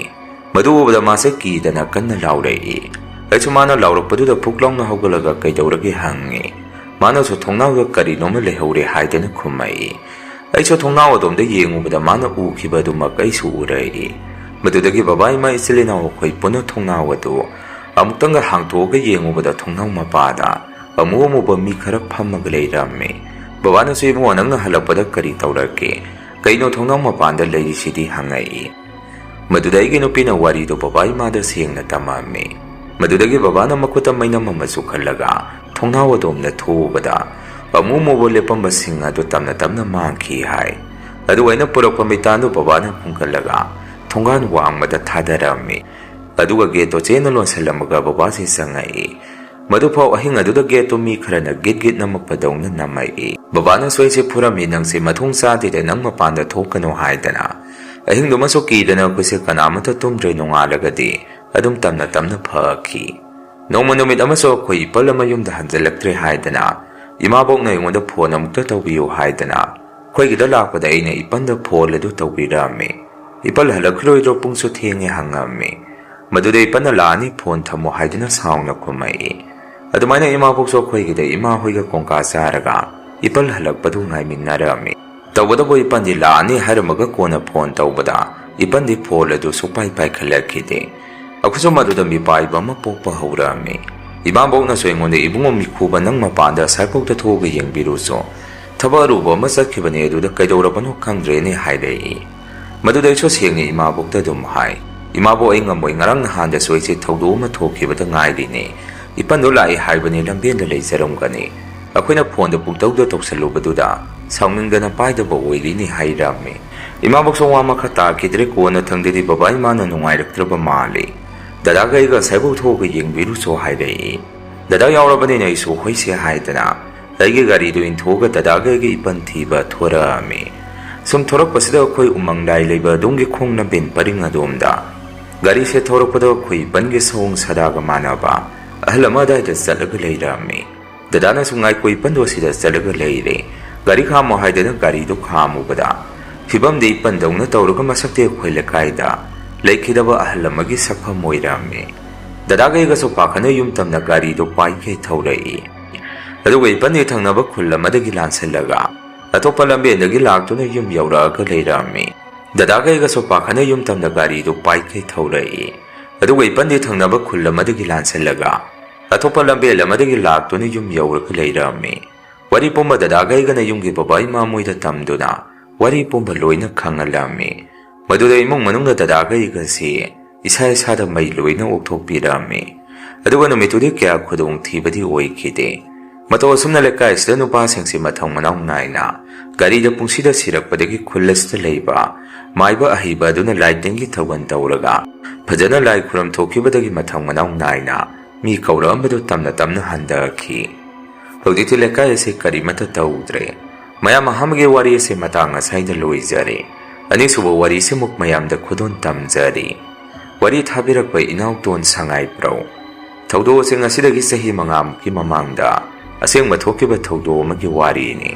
ꯃꯗꯨ ꯎꯕꯗ ꯃꯥꯁꯦ ꯀꯤꯗꯅ ꯀꯟꯅ ꯂꯥꯎꯔꯛꯏ꯫ ꯑꯩꯁꯨ ꯃꯥꯅ ꯂꯥꯎꯔꯛꯄꯗꯨꯗ ꯐꯨꯛ ꯂꯥꯎꯅ ꯍꯧꯒꯠꯂꯒ "ꯀꯩꯗꯧꯔꯒꯦ?" ꯍꯪꯉꯤ꯫ ꯃꯥꯅꯁꯨ "ꯊꯣꯡꯅꯥꯎꯗ ꯀꯔꯤꯅꯣꯃ ꯂꯩꯍꯧꯔꯦ" ꯍꯥꯏꯗꯅ ꯈꯨꯝꯃꯛꯏ꯫ ꯑꯩꯁꯨ ꯊꯣꯡꯅꯥꯎ ꯑꯗꯣꯝꯗ ꯌꯦꯡꯉꯨꯕꯗ ꯃꯥꯅ ꯎꯈꯤꯕ ꯑꯗꯨꯃꯛ ꯑꯩꯁꯨ ꯎꯔꯛꯏ꯫ ꯃꯗꯨꯗꯒꯤ ꯕꯕꯥ, ꯏꯃꯥ, ꯏꯆꯤꯜ ꯏꯅꯥꯎ ꯑꯩꯈꯣꯏ ꯄꯨꯟꯅ ꯊꯣꯡꯅꯥꯎ ꯑꯗꯨ ꯑꯃꯨꯛꯇꯪꯒ ꯍꯥꯡꯇꯣꯛꯑꯒ ꯌꯦꯡꯉꯨꯕꯗ ꯊꯣꯡꯅꯥꯎ ꯃꯄꯥꯗ ꯑꯃꯨ ꯑꯃꯨꯕ ꯃꯤ ꯈꯔ ꯐꯝꯃꯒ ꯂꯩꯔꯝꯃꯤ꯫ ꯕꯕꯥꯅꯁꯨ "ꯏꯕꯨꯡꯉꯣ, ꯅꯪꯅ ꯍꯜꯂꯛꯄꯗ ꯀꯔꯤ ꯇꯧꯔꯛꯀꯦ? "ꯀꯩꯅꯣ ꯊꯣꯡꯅꯥꯎ ꯃꯄꯥꯟꯗ ꯂꯩꯔꯤꯁꯤꯗꯤ?" ꯍꯪꯉꯛꯏ꯫ ꯃꯗꯨꯗ ꯑꯩꯒꯤ ꯅꯨꯄꯤꯅ ꯋꯥꯔꯤꯗꯨ ꯕꯕꯥ ꯏꯃꯥꯗ ꯁꯦꯡꯅ ꯇꯝꯃꯝꯃꯤ꯫ ꯃꯗꯨꯗꯒꯤ ꯕꯕꯥꯅ ꯃꯈꯨꯠꯇ ꯃꯩꯅꯝ ꯑꯃꯁꯨ ꯈꯜꯂꯒ ꯊꯣꯡꯅꯥꯎ ꯑꯗꯣꯝꯗ ꯊꯣꯛꯎꯕꯗ ꯑꯃꯨ ꯑꯃꯨꯕ ꯂꯦꯞꯄꯝꯕꯁꯤꯡ ꯑꯗꯨ ꯇꯞꯅ ꯇꯞꯅ ꯃꯥꯡꯈꯤ ꯍꯥꯏ꯫ ꯑꯗꯨꯒ ꯑꯩꯅ ꯄꯨꯔꯛꯄ ꯃꯩꯇꯥꯟꯗꯨ ꯕꯕꯥꯅ ꯈꯨꯝꯒꯠꯂꯒ ꯊꯣꯡꯒꯥꯟ ꯋꯥꯡꯃꯗ ꯊꯥꯗꯔꯝꯃꯤ꯫ ꯑꯗꯨꯒ ꯒꯦꯠꯇꯣ ꯆꯦꯟꯅ ꯂꯣꯟꯁꯤꯜꯂꯝꯃꯒ ꯕꯕꯥꯁꯤ ꯆꯪꯉꯛꯏ꯫ ꯃꯗꯨꯐꯥꯎ ꯑꯍꯤꯡ ꯑꯗꯨꯗ ꯒꯦꯠꯇꯨ ꯃꯤ ꯈꯔꯅ ꯒꯤꯠ ꯒꯤꯠ ꯅꯝꯃꯛꯄꯗꯧꯅ ꯅꯝꯃꯛꯏ꯫ ꯕꯕꯥꯅꯁꯨ ꯑꯩꯁꯦ ꯐꯨꯔꯝꯃꯤ, "ꯅꯪꯁꯦ ꯃꯊꯣꯡ ꯆꯥꯗꯦꯗ, ꯅꯪ ꯃꯄꯥꯟꯗ ꯊꯣꯛꯀꯅꯨ" ꯍꯥꯏꯗꯅ꯫ ꯑꯍꯤꯡꯗꯨꯃꯁꯨ ꯀꯤꯗꯅ ꯑꯩꯈꯣꯏꯁꯦ ꯀꯅꯥꯃꯠꯇ ꯇꯨꯝꯗ꯭ꯔꯦ, ꯅꯣꯡꯉꯥꯜꯂꯒꯗꯤ ꯑꯗꯨꯝ ꯇꯞꯅ ꯇꯞꯅ ꯐꯈꯤ꯫ ꯅꯣꯡꯃ ꯅꯨꯃꯤꯠ ꯑꯃꯁꯨ ꯑꯩꯈꯣꯏ ꯏꯄꯜ ꯑꯃ ꯌꯨꯝꯗ ꯍꯟꯖꯤꯜꯂꯛꯇ꯭ꯔꯦ ꯍꯥꯏꯗꯅ ꯏꯃꯥꯕꯣꯛꯅ ꯑꯩꯉꯣꯟꯗ ꯐꯣꯟ ꯑꯃꯨꯛꯇ ꯇꯧꯕꯤꯌꯨ ꯍꯥꯏꯗꯅ ꯑꯩꯈꯣꯏꯒꯤꯗ ꯂꯥꯛꯄꯗ ꯑꯩꯅ ꯏꯄꯟꯗ ꯐꯣꯟ ꯑꯗꯨ ꯇꯧꯕꯤꯔꯝꯃꯤ꯫ "ꯏꯄꯜ ꯍꯜꯂꯛꯈꯤꯔꯣꯏꯗ꯭ꯔꯣ? ꯄꯨꯡꯁꯨ ꯊꯦꯡꯉꯦ" ꯍꯪꯉꯝꯃꯤ꯫ ꯃꯗꯨꯗ ꯏꯄꯟꯅ "ꯂꯥꯛꯑꯅꯤ, ꯐꯣꯟ ꯊꯝꯃꯣ" ꯍꯥꯏꯗꯨꯅ ꯁꯥꯎꯅ ꯈꯨꯝꯃꯛꯏ꯫ ꯑꯗꯨꯃꯥꯏꯅ ꯏꯃꯥꯕꯣꯛꯁꯨ ꯑꯩꯈꯣꯏꯒꯤꯗ ꯏꯃꯥ ꯍꯣꯏꯒ ꯀꯣꯡꯀꯥ ꯆꯥꯔꯒ ꯏꯄꯜ ꯍꯜꯂꯛꯄꯗꯨ ꯉꯥꯏꯃꯤꯟꯅꯔꯝꯃꯤ꯫ ꯇꯧꯕꯇꯕꯨ ꯏꯄꯟꯗꯤ ꯂꯥꯛꯑꯅꯤ ꯍꯥꯏꯔꯝꯃꯒ ꯀꯣꯟꯅ ꯐꯣꯟ ꯇꯧꯕꯗ ꯏꯄꯟꯗꯤ ꯐꯣꯟ ꯑꯗꯨ ꯁꯨꯛꯄꯥꯏ ꯄꯥꯏꯈꯠꯂꯛꯈꯤꯗꯦ꯫ ꯑꯩꯈꯣꯏꯁꯨ ꯃꯗꯨꯗ ꯃꯤꯄꯥꯏꯕ ꯑꯃ ꯄꯣꯛꯄ ꯍꯧꯔꯛꯑꯝꯃꯤ꯫ ꯏꯃꯥꯕꯣꯛꯅꯁꯨ ꯑꯩꯉꯣꯟꯗ, "ꯏꯕꯨꯡꯉꯣ ꯃꯤꯈꯨꯕ, ꯅꯪ ꯃꯄꯥꯟꯗ ꯑꯁꯥꯏꯐꯥꯎꯗ ꯊꯣꯛꯑꯒ ꯌꯦꯡꯕꯤꯔꯨꯆꯣ꯫ ꯊꯕꯛ ꯑꯔꯨꯕ ꯑꯃ ꯆꯠꯈꯤꯕꯅꯦ, ꯑꯗꯨꯗ ꯀꯩꯗꯧꯔꯕꯅꯣ ꯈꯪꯗ꯭ꯔꯦꯅꯦ" ꯍꯥꯏꯔꯛꯏ꯫ ꯃꯗꯨꯗ ꯑꯩꯁꯨ ꯁꯦꯡꯅ ꯏꯃꯥꯕꯣꯛꯇ ꯑꯗꯨꯝ ꯍꯥꯏ, "ꯏꯃꯥꯕꯣꯛ, ꯑꯩ ꯉꯝꯃꯣꯏ, ꯉꯔꯥꯡ ꯅꯍꯥꯟꯗꯁꯨ ꯑꯩꯁꯦ ꯊꯧꯗꯣꯛ ꯑꯃ ꯊꯣꯛꯈꯤꯕꯗ ꯉꯥꯏꯔꯤꯅꯦ꯫ ꯏꯄꯟꯗꯣ ꯂꯥꯛꯏ ꯍꯥꯏꯕꯅꯤ, ꯂꯝꯕꯦꯟꯗ ꯂꯩꯖꯔꯝꯒꯅꯤ꯫ ꯑꯩꯈꯣꯏꯅ ꯐꯣꯟꯗ ꯄꯨꯡꯇꯧꯗ ꯇꯧꯁꯜꯂꯨꯕꯗꯨꯗ ꯁꯥꯎꯅꯤꯡꯗꯅ ꯄꯥꯏꯗꯕ ꯑꯣꯏꯔꯤꯅꯤ" ꯍꯥꯏꯔꯝꯃꯤ꯫ ꯏꯃꯥꯕꯣꯛꯁꯨ ꯋꯥ ꯃꯈꯥ ꯇꯥꯈꯤꯗ꯭ꯔꯦ꯫ ꯀꯣꯟꯅꯊꯪꯗꯗꯤ ꯕꯕꯥ ꯏꯃꯥꯅ ꯅꯨꯡꯉꯥꯏꯔꯛꯇ꯭ꯔꯕ ꯃꯥꯜꯂꯤ꯫ "ꯗꯗꯥꯒ ꯑꯩꯒ ꯑꯁꯥꯏꯐꯥꯎ ꯊꯣꯛꯑꯒ ꯌꯦꯡꯕꯤꯔꯨꯆꯣ" ꯍꯥꯏꯔꯛꯏ꯫ "ꯗꯗꯥ ꯌꯥꯎꯔꯕꯅꯤꯅ ꯑꯩꯁꯨ ꯍꯣꯏꯁꯦ" ꯍꯥꯏꯗꯅ ꯑꯩꯒꯤ ꯒꯥꯔꯤꯗꯨ ꯏꯟꯊꯣꯛꯑꯒ ꯗꯗꯥꯒ ꯑꯩꯒ ꯏꯄꯟ ꯊꯤꯕ ꯊꯣꯔꯛꯑꯝꯃꯤ꯫ ꯁꯨꯝ ꯊꯣꯔꯛꯄꯁꯤꯗ ꯑꯩꯈꯣꯏ ꯎꯃꯪ ꯂꯥꯏ ꯂꯩꯕ ꯑꯗꯣꯝꯒꯤ ꯈꯣꯡ ꯂꯝꯕꯦꯟ ꯄꯔꯤꯡ ꯑꯗꯣꯝꯗ ꯒꯥꯔꯤꯁꯦ ꯊꯧꯔꯛꯄꯗ ꯑꯩꯈꯣꯏ ꯏꯄꯟꯒꯤ ꯁꯑꯣꯡ ꯁꯥꯗꯥꯒ ꯃꯥꯟꯅꯕ ꯑꯍꯜ ꯑꯃ ꯑꯗꯥꯏꯗ ꯆꯠꯂꯒ ꯂꯩꯔꯝꯃꯤ꯫ ꯗꯗꯥꯅꯁꯨ "ꯉꯥꯏꯈꯣ, ꯏꯄꯟꯗꯣ ꯁꯤꯗ ꯆꯠꯂꯒ ꯂꯩꯔꯦ, ꯒꯥꯔꯤ ꯈꯥꯝꯃꯣ" ꯍꯥꯏꯗꯅ ꯒꯥꯔꯤꯗꯨ ꯈꯥꯝꯃꯨꯕꯗ ꯐꯤꯕꯝꯗꯤ ꯏꯄꯟꯗꯧꯅ ꯇꯧꯔꯒ ꯃꯁꯛꯇꯤ ꯑꯩꯈꯣꯏ ꯂꯩꯀꯥꯏꯗ ꯂꯩꯈꯤꯗꯕ ꯑꯍꯜ ꯑꯃꯒꯤ ꯁꯛꯐꯝ ꯑꯣꯏꯔꯝꯃꯤ꯫ ꯗꯗꯥꯒ ꯑꯩꯒꯁꯨ ꯄꯥꯈꯠꯅ ꯌꯨꯝ ꯇꯝꯅ ꯒꯥꯔꯤꯗꯨ ꯄꯥꯏꯈꯩ ꯊꯧꯔꯛꯏ꯫ ꯑꯗꯨꯒ ꯏꯄꯟꯗꯤ ꯊꯪꯅꯕ ꯈꯨꯜ ꯑꯃꯗꯒꯤ ꯂꯥꯟꯁꯤꯜꯂꯒ ꯑꯇꯣꯞꯄ ꯂꯝꯕꯦꯟꯗꯒꯤ ꯂꯥꯛꯇꯨꯅ ꯌꯨꯝ ꯌꯧꯔꯛꯑꯒ ꯂꯩꯔꯝꯃꯤ꯫ ꯗꯗꯥꯒ ꯑꯩꯒꯁꯨ ꯄꯥꯈꯠꯅ ꯌꯨꯝ ꯇꯝꯅ ꯒꯥꯔꯤꯗꯨ ꯄꯥꯏꯈꯩ ꯊꯧꯔꯛꯏ꯫ ꯑꯗꯨꯒ ꯏꯄꯟꯗꯤ ꯊꯪꯅꯕ ꯈꯨꯜ ꯑꯃꯗꯒꯤ ꯂꯥꯟꯁꯤꯜꯂꯒ ꯑꯇꯣꯞꯄ ꯂꯝꯕꯦꯜ ꯑꯃꯗꯒꯤ ꯂꯥꯛꯇꯨꯅ ꯌꯨꯝ ꯌꯧꯔꯒ ꯂꯩꯔꯝꯃꯤ꯫ ꯋꯥꯔꯤ ꯄꯨꯝꯕ ꯗꯗꯥꯒ ꯑꯩꯒꯅ ꯌꯨꯝꯒꯤ ꯕꯕꯥ ꯏꯃꯥ ꯃꯣꯏꯗ ꯇꯝꯗꯨꯅ ꯋꯥꯔꯤ ꯄꯨꯝꯕ ꯂꯣꯏꯅ ꯈꯪꯍꯜꯂꯝꯃꯤ꯫ ꯃꯗꯨꯗ ꯏꯃꯨꯡ ꯃꯅꯨꯡꯗ ꯗꯗꯥꯒ ꯑꯩꯒꯁꯤ ꯏꯁꯥ ꯏꯁꯥꯗ ꯃꯩ ꯂꯣꯏꯅ ꯑꯣꯛꯊꯣꯛꯄꯤꯔꯝꯃꯤ꯫ ꯑꯗꯨꯒ ꯅꯨꯃꯤꯠꯇꯨꯗꯤ ꯀꯌꯥ ꯈꯨꯗꯣꯡ ꯊꯤꯕꯗꯤ ꯑꯣꯏꯈꯤꯗꯦ꯫ ꯃꯇꯧ ꯑꯁꯨꯝꯅ ꯂꯩꯀꯥꯏꯁꯤꯗ ꯅꯨꯄꯥꯁꯤꯡꯁꯤ ꯃꯊꯪ ꯃꯅꯥꯎ ꯅꯥꯏꯅ ꯒꯥꯔꯤꯗ ꯄꯨꯡꯁꯤꯗ ꯁꯤꯔꯛꯄꯗꯒꯤ ꯈꯨꯜ ꯑꯁꯤꯗ ꯂꯩꯕ ꯃꯥꯏꯕ ꯑꯍꯩꯕ ꯑꯗꯨꯅ ꯂꯥꯏꯇꯤꯟꯒꯤ ꯊꯧꯒꯜ ꯇꯧꯔꯒ ꯐꯖꯅ ꯂꯥꯏ ꯈꯨꯔꯝ ꯊꯣꯛꯈꯤꯕꯗꯒꯤ ꯃꯊꯪ ꯃꯅꯥꯎ ꯅꯥꯏꯅ ꯃꯤ ꯀꯧꯔꯛꯑꯝꯕꯗꯨ ꯇꯞꯅ ꯇꯞꯅ ꯍꯟꯊꯈꯤ꯫ ꯍꯧꯖꯤꯛꯇꯤ ꯂꯩꯀꯥꯏ ꯑꯁꯤ ꯀꯔꯤꯃꯠꯇ ꯇꯧꯗ꯭ꯔꯦ꯫ ꯃꯌꯥꯝ ꯑꯍꯥꯟꯕꯒꯤ ꯋꯥꯔꯤ ꯑꯁꯤ ꯃꯇꯥꯡ ꯑꯁꯥꯏꯗ ꯂꯣꯏꯖꯔꯦ꯫ ꯑꯅꯤꯁꯨꯕ ꯋꯥꯔꯤꯁꯤꯃꯨꯛ ꯃꯌꯥꯝꯗ ꯈꯨꯗꯣꯜ ꯇꯝꯖꯔꯤ꯫ ꯋꯥꯔꯤ ꯊꯥꯕꯤꯔꯛꯄ ꯏꯅꯥꯎꯇꯣꯟ ꯁꯉꯥꯏꯄ꯭ꯔꯧ꯫ ꯊꯧꯗꯣꯛ ꯑꯁꯤ ꯉꯁꯤꯗꯒꯤ ꯆꯍꯤ ꯃꯉꯥꯃꯨꯛꯀꯤ ꯃꯃꯥꯡꯗ ꯑꯁꯦꯡꯕ ꯊꯣꯛꯈꯤꯕ ꯊꯧꯗꯣꯛ ꯑꯃꯒꯤ ꯋꯥꯔꯤꯅꯤ꯫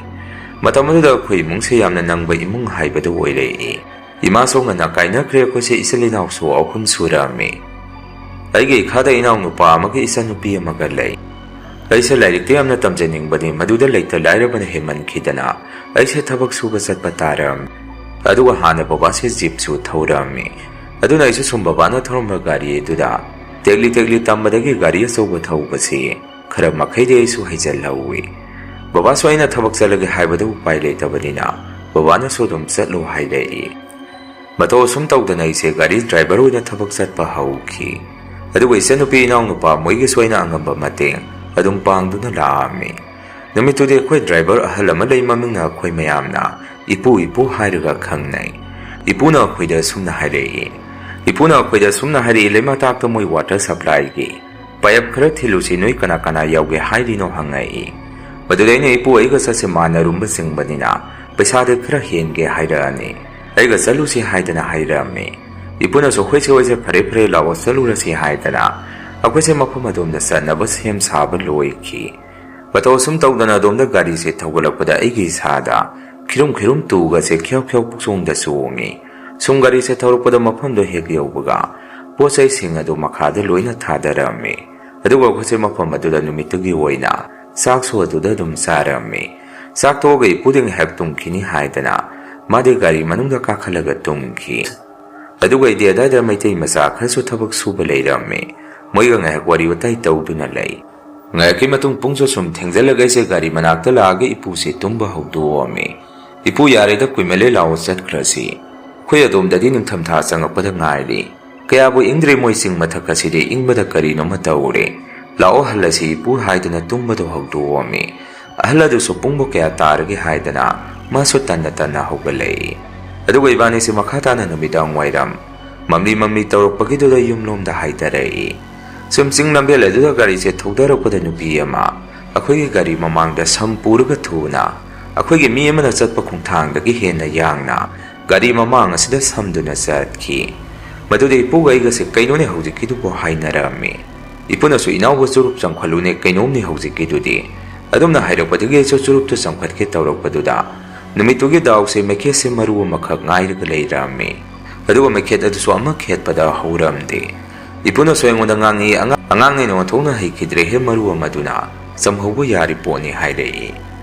ꯃꯇꯝ ꯑꯗꯨꯗ ꯑꯩꯈꯣꯏ ꯏꯃꯨꯡꯁꯦ ꯌꯥꯝꯅ ꯅꯪꯕ ꯏꯃꯨꯡ ꯍꯥꯏꯕꯗꯨ ꯑꯣꯏꯔꯛꯏ꯫ ꯏꯃꯥꯁꯨ ꯉꯟꯅ ꯀꯥꯏꯅꯈ꯭ꯔꯦ꯫ ꯑꯩꯈꯣꯏꯁꯦ ꯏꯆꯤꯜ ꯏꯅꯥꯎꯁꯨ ꯑꯍꯨꯝ ꯁꯨꯔꯝꯃꯤ꯫ ꯑꯩꯒꯤ ꯏꯈꯥꯗ ꯏꯅꯥꯎꯅꯨꯄꯥ ꯑꯃꯒ ꯏꯆꯟꯅꯨꯄꯤ ꯑꯃꯒ ꯂꯩ꯫ ꯑꯩꯁꯦ ꯂꯥꯏꯔꯤꯛꯇ ꯌꯥꯝꯅ ꯇꯝꯖꯅꯤꯡꯕꯅꯤ, ꯃꯗꯨꯗ ꯂꯩꯇ ꯂꯥꯏꯔꯕꯅ ꯍꯦꯟꯃꯟꯈꯤꯗꯅ ꯑꯩꯁꯦ ꯊꯕꯛ ꯁꯨꯕ ꯆꯠꯄ ꯇꯥꯔꯝꯃꯤ꯫ ꯑꯗꯨꯒ ꯍꯥꯟꯅ ꯕꯕꯥꯁꯦ ꯖꯤꯞꯁꯨ ꯊꯧꯔꯝꯃꯤ꯫ ꯑꯗꯨꯅ ꯑꯩꯁꯨ ꯁꯨꯝ ꯕꯕꯥꯅ ꯊꯧꯔꯝꯕ ꯒꯥꯔꯤ ꯑꯗꯨꯗ ꯇꯦꯛꯂꯤ ꯇꯦꯛꯂꯤ ꯇꯝꯕꯗꯒꯤ ꯒꯥꯔꯤ ꯑꯆꯧꯕ ꯊꯧꯕꯁꯤ ꯈꯔ ꯃꯈꯩꯗꯤ ꯑꯩꯁꯨ ꯍꯩꯖꯤꯜꯍꯧꯏ꯫ ꯕꯕꯥꯁꯨ ꯑꯩꯅ ꯊꯕꯛ ꯆꯠꯂꯒꯦ ꯍꯥꯏꯕꯗ ꯎꯄꯥꯏ ꯂꯩꯇꯕꯅꯤꯅ ꯕꯕꯥꯅꯁꯨ ꯑꯗꯨꯝ ꯆꯠꯂꯣ ꯍꯥꯏꯔꯛꯏ꯫ ꯃꯇꯧ ꯑꯁꯨꯝ ꯇꯧꯗꯅ ꯑꯩꯁꯦ ꯒꯥꯔꯤ ꯗ꯭ꯔꯥꯏꯚꯔ ꯑꯣꯏꯅ ꯊꯕꯛ ꯆꯠꯄ ꯍꯧꯈꯤ꯫ ꯑꯗꯨꯒ ꯏꯆꯟꯅꯨꯄꯤ ꯏꯅꯥꯎꯅꯨꯄꯥ ꯃꯣꯏꯒꯤꯁꯨ ꯑꯩꯅ ꯑꯉꯝꯕ ꯃꯇꯦꯡ ꯑꯗꯨꯝ ꯄꯥꯡꯗꯨꯅ ꯂꯥꯛꯑꯝꯃꯤ꯫ ꯅꯨꯃꯤꯠꯇꯨꯗꯤ ꯑꯩꯈꯣꯏ ꯗ꯭ꯔꯥꯏꯚꯔ ꯑꯍꯜ ꯑꯃ ꯂꯩ, ꯃꯃꯤꯡꯅ ꯑꯩꯈꯣꯏ ꯃꯌꯥꯝꯅ ꯏꯄꯨ ꯏꯄꯨ ꯍꯥꯏꯔꯒ ꯈꯪꯅꯩ꯫ ꯏꯄꯨꯅ ꯑꯩꯈꯣꯏꯗ ꯑꯁꯨꯝꯅ ꯍꯥꯏꯔꯛꯏ꯫ ꯏꯄꯨꯅ ꯑꯩꯈꯣꯏꯗ ꯑꯁꯨꯝꯅ ꯍꯥꯏꯔꯛꯏ, "ꯂꯩꯃꯇꯥꯛꯇ ꯃꯣꯏ ꯋꯥꯇꯔ ꯁꯄ꯭ꯂꯥꯏꯒꯤ ꯄꯥꯏꯞ ꯈꯔ ꯊꯤꯜꯂꯨꯁꯤ, ꯅꯣꯏ ꯀꯅꯥ ꯀꯅꯥ ꯌꯥꯎꯒꯦ ꯍꯥꯏꯔꯤꯅꯣ?" ꯍꯪꯉꯛꯏ꯫ ꯃꯗꯨꯗ ꯑꯩꯅ, "ꯏꯄꯨ, ꯑꯩꯒ ꯆꯠꯁꯦ ꯃꯥꯟꯅꯔꯨꯝꯕ ꯆꯤꯡꯕꯅꯤꯅ ꯄꯩꯁꯥꯗꯤ ꯈꯔ ꯍꯦꯟꯒꯦ ꯍꯥꯏꯔꯛꯑꯅꯤ, ꯑꯩꯒ ꯆꯠꯂꯨꯁꯤ" ꯍꯥꯏꯗꯅ ꯍꯥꯏꯔꯛꯑꯝꯃꯤ꯫ ꯏꯄꯨꯅꯁꯨ, "ꯍꯣꯏꯁꯦ ꯍꯣꯏꯁꯦ, ꯐꯔꯦ ꯐꯔꯦ, ꯂꯥꯛꯑꯣ ꯆꯠꯂꯨꯔꯁꯤ" ꯍꯥꯏꯗꯅ ꯑꯩꯈꯣꯏꯁꯦ ꯃꯐꯝ ꯑꯗꯣꯝꯗ ꯆꯠꯅꯕ ꯁꯦꯝ ꯁꯥꯕ ꯂꯣꯏꯈꯤ꯫ ꯃꯇꯧ ꯑꯁꯨꯝ ꯇꯧꯗꯅ ꯑꯗꯣꯝꯗ ꯒꯥꯔꯤꯁꯦ ꯊꯧꯒꯠꯂꯛꯄꯗ ꯑꯩꯒꯤ ꯏꯁꯥꯗ ꯈꯤꯔꯨꯝ ꯈꯤꯔꯨꯝ ꯇꯨꯒꯁꯦ ꯈ꯭ꯌꯧ ꯈ꯭ꯌꯧ ꯄꯨꯛꯆꯣꯡꯗ ꯆꯣꯡꯉꯤ꯫ ꯁꯨꯝ ꯒꯥꯔꯤꯁꯦ ꯊꯧꯔꯛꯄꯗ ꯃꯐꯝꯗꯣ ꯍꯦꯛ ꯌꯧꯕꯒ ꯄꯣꯠ ꯆꯩꯁꯤꯡ ꯑꯗꯨ ꯃꯈꯥꯗ ꯂꯣꯏꯅ ꯊꯥꯗꯔꯝꯃꯤ꯫ ꯑꯗꯨꯒ ꯑꯩꯈꯣꯏꯁꯦ ꯃꯐꯝ ꯑꯗꯨꯗ ꯅꯨꯃꯤꯠꯇꯨꯒꯤ ꯑꯣꯏꯅ ꯆꯥꯛꯁꯨ ꯑꯗꯨꯗ ꯑꯗꯨꯝ ꯆꯥꯔꯝꯃꯤ꯫ ꯆꯥꯛ ꯇꯣꯛꯑꯒ ꯏꯄꯨꯗꯤ ꯉꯥꯏꯍꯥꯛ ꯇꯨꯝꯈꯤꯅꯤ ꯍꯥꯏꯗꯅ ꯃꯥꯗꯤ ꯒꯥꯔꯤ ꯃꯅꯨꯡꯗ ꯀꯥꯈꯠꯂꯒ ꯇꯨꯝꯈꯤ꯫ ꯑꯗꯨꯒ ꯑꯩꯗꯤ ꯑꯗꯥꯏꯗ ꯃꯩꯇꯩ ꯃꯆꯥ ꯈꯔꯁꯨ ꯊꯕꯛ ꯁꯨꯕ ꯂꯩꯔꯝꯃꯤ꯫ ꯃꯣꯏꯒ ꯉꯥꯏꯍꯥꯛ ꯋꯥꯔꯤ ꯋꯥꯇꯥꯏ ꯇꯧꯗꯨꯅ ꯂꯩ꯫ ꯉꯥꯏꯍꯥꯛꯀꯤ ꯃꯇꯨꯡ ꯄꯨꯡꯁꯨ ꯁꯨꯝ ꯊꯦꯡꯖꯜꯂꯛꯑꯦ, ꯑꯩꯁꯦ ꯒꯥꯔꯤ ꯃꯅꯥꯛꯇ ꯂꯥꯛꯑꯒ ꯏꯄꯨꯁꯦ ꯇꯨꯝꯕ ꯍꯧꯗꯣꯛꯑꯝꯃꯤ꯫ "ꯏꯄꯨ, ꯌꯥꯔꯦꯗ, ꯀꯨꯏꯃꯜꯂꯦ, ꯂꯥꯛꯑꯣ ꯆꯠꯈ꯭ꯔꯁꯤ꯫ ꯑꯩꯈꯣꯏ ꯑꯗꯣꯝꯗꯗꯤ ꯅꯤꯡꯊꯝꯊꯥ ꯆꯪꯉꯛꯄꯗ ꯉꯥꯏꯔꯤ꯫ ꯀꯌꯥꯕꯨ ꯏꯪꯗ꯭ꯔꯦ, ꯃꯣꯏ ꯆꯤꯡ ꯃꯊꯛ ꯑꯁꯤꯗꯤ ꯏꯪꯕꯗ ꯀꯔꯤꯅꯣꯃ ꯇꯧꯔꯦ꯫ ꯂꯥꯛꯑꯣ ꯍꯜꯂꯁꯤ ꯏꯄꯨ" ꯍꯥꯏꯗꯨꯅ ꯇꯨꯝꯕꯗꯣ ꯍꯧꯗꯣꯛꯑꯝꯃꯤ꯫ ꯑꯍꯜ ꯑꯗꯨꯁꯨ ꯄꯨꯡꯕꯨ ꯀꯌꯥ ꯇꯥꯔꯒꯦ ꯍꯥꯏꯗꯅ ꯃꯥꯁꯨ ꯇꯟꯅ ꯇꯟꯅ ꯍꯧꯒꯠꯂꯛꯏ꯫ ꯑꯗꯨꯒ ꯏꯕꯥꯅꯤꯁꯦ ꯃꯈꯥ ꯇꯥꯅ ꯅꯨꯃꯤꯗꯥꯡ ꯋꯥꯏꯔꯝ ꯃꯝꯂꯤ ꯃꯝꯂꯤ ꯇꯧꯔꯛꯄꯒꯤꯗꯨꯗ ꯌꯨꯝꯂꯣꯝꯗ ꯍꯥꯏꯊꯔꯛꯏ꯫ ꯁꯨꯝ ꯆꯤꯡ ꯂꯝꯕꯦꯜ ꯑꯗꯨꯗ ꯒꯥꯔꯤꯁꯦ ꯊꯧꯗꯔꯛꯄꯗ ꯅꯨꯄꯤ ꯑꯃ ꯑꯩꯈꯣꯏꯒꯤ ꯒꯥꯔꯤ ꯃꯃꯥꯡꯗ ꯁꯝ ꯄꯨꯔꯒ ꯊꯨꯅ ꯑꯩꯈꯣꯏꯒꯤ ꯃꯤ ꯑꯃꯅ ꯆꯠꯄ ꯈꯣꯡꯊꯥꯡꯗꯒꯤ ꯍꯦꯟꯅ ꯌꯥꯡꯅ ꯒꯥꯔꯤ ꯃꯃꯥꯡ ꯑꯁꯤꯗ ꯁꯝꯗꯨꯅ ꯆꯠꯈꯤ꯫ ꯃꯗꯨꯗ ꯏꯄꯨꯒ ꯑꯩꯒꯁꯦ "ꯀꯩꯅꯣꯅꯦ ꯍꯧꯖꯤꯛꯀꯤꯗꯨꯕꯨ?" ꯍꯥꯏꯅꯔꯝꯃꯤ꯫ ꯏꯄꯨꯅꯁꯨ "ꯏꯅꯥꯎꯕꯨ ꯆꯨꯔꯨꯞ ꯆꯪꯈꯠꯂꯨꯅꯦ, ꯀꯩꯅꯣꯝꯅꯦ ꯍꯧꯖꯤꯛꯀꯤꯗꯨꯗꯤ" ꯑꯗꯨꯝꯅ ꯍꯥꯏꯔꯛꯄꯗꯒꯤ ꯑꯩꯁꯨ ꯆꯨꯔꯨꯞꯇꯨ ꯆꯪꯈꯠꯀꯦ ꯇꯧꯔꯛꯄꯗꯨꯗ ꯅꯨꯃꯤꯠꯇꯨꯒꯤ ꯗꯥꯎꯁꯦ ꯃꯩꯈꯦꯠꯁꯦ ꯃꯔꯨ ꯑꯃꯈꯛ ꯉꯥꯏꯔꯒ ꯂꯩꯔꯝꯃꯤ꯫ ꯑꯗꯨꯒ ꯃꯩꯈꯦꯠ ꯑꯗꯨꯁꯨ ꯑꯃ ꯈꯦꯠꯄꯗ ꯍꯧꯔꯝꯗꯦ꯫ ꯏꯄꯨꯅꯁꯨ ꯑꯩꯉꯣꯟꯗ ꯉꯥꯡꯉꯤ, "ꯑꯉꯥꯡ-, ꯑꯉꯥꯡꯅꯦꯅ ꯑꯣꯟꯊꯣꯛꯅ ꯍꯩꯈꯤꯗ꯭ꯔꯦꯍꯦ, ꯃꯔꯨ ꯑꯃꯗꯨꯅ ꯆꯝꯍꯧꯕ ꯌꯥꯔꯤ ꯄꯣꯠꯅꯤ" ꯍꯥꯏꯔꯛꯏ꯫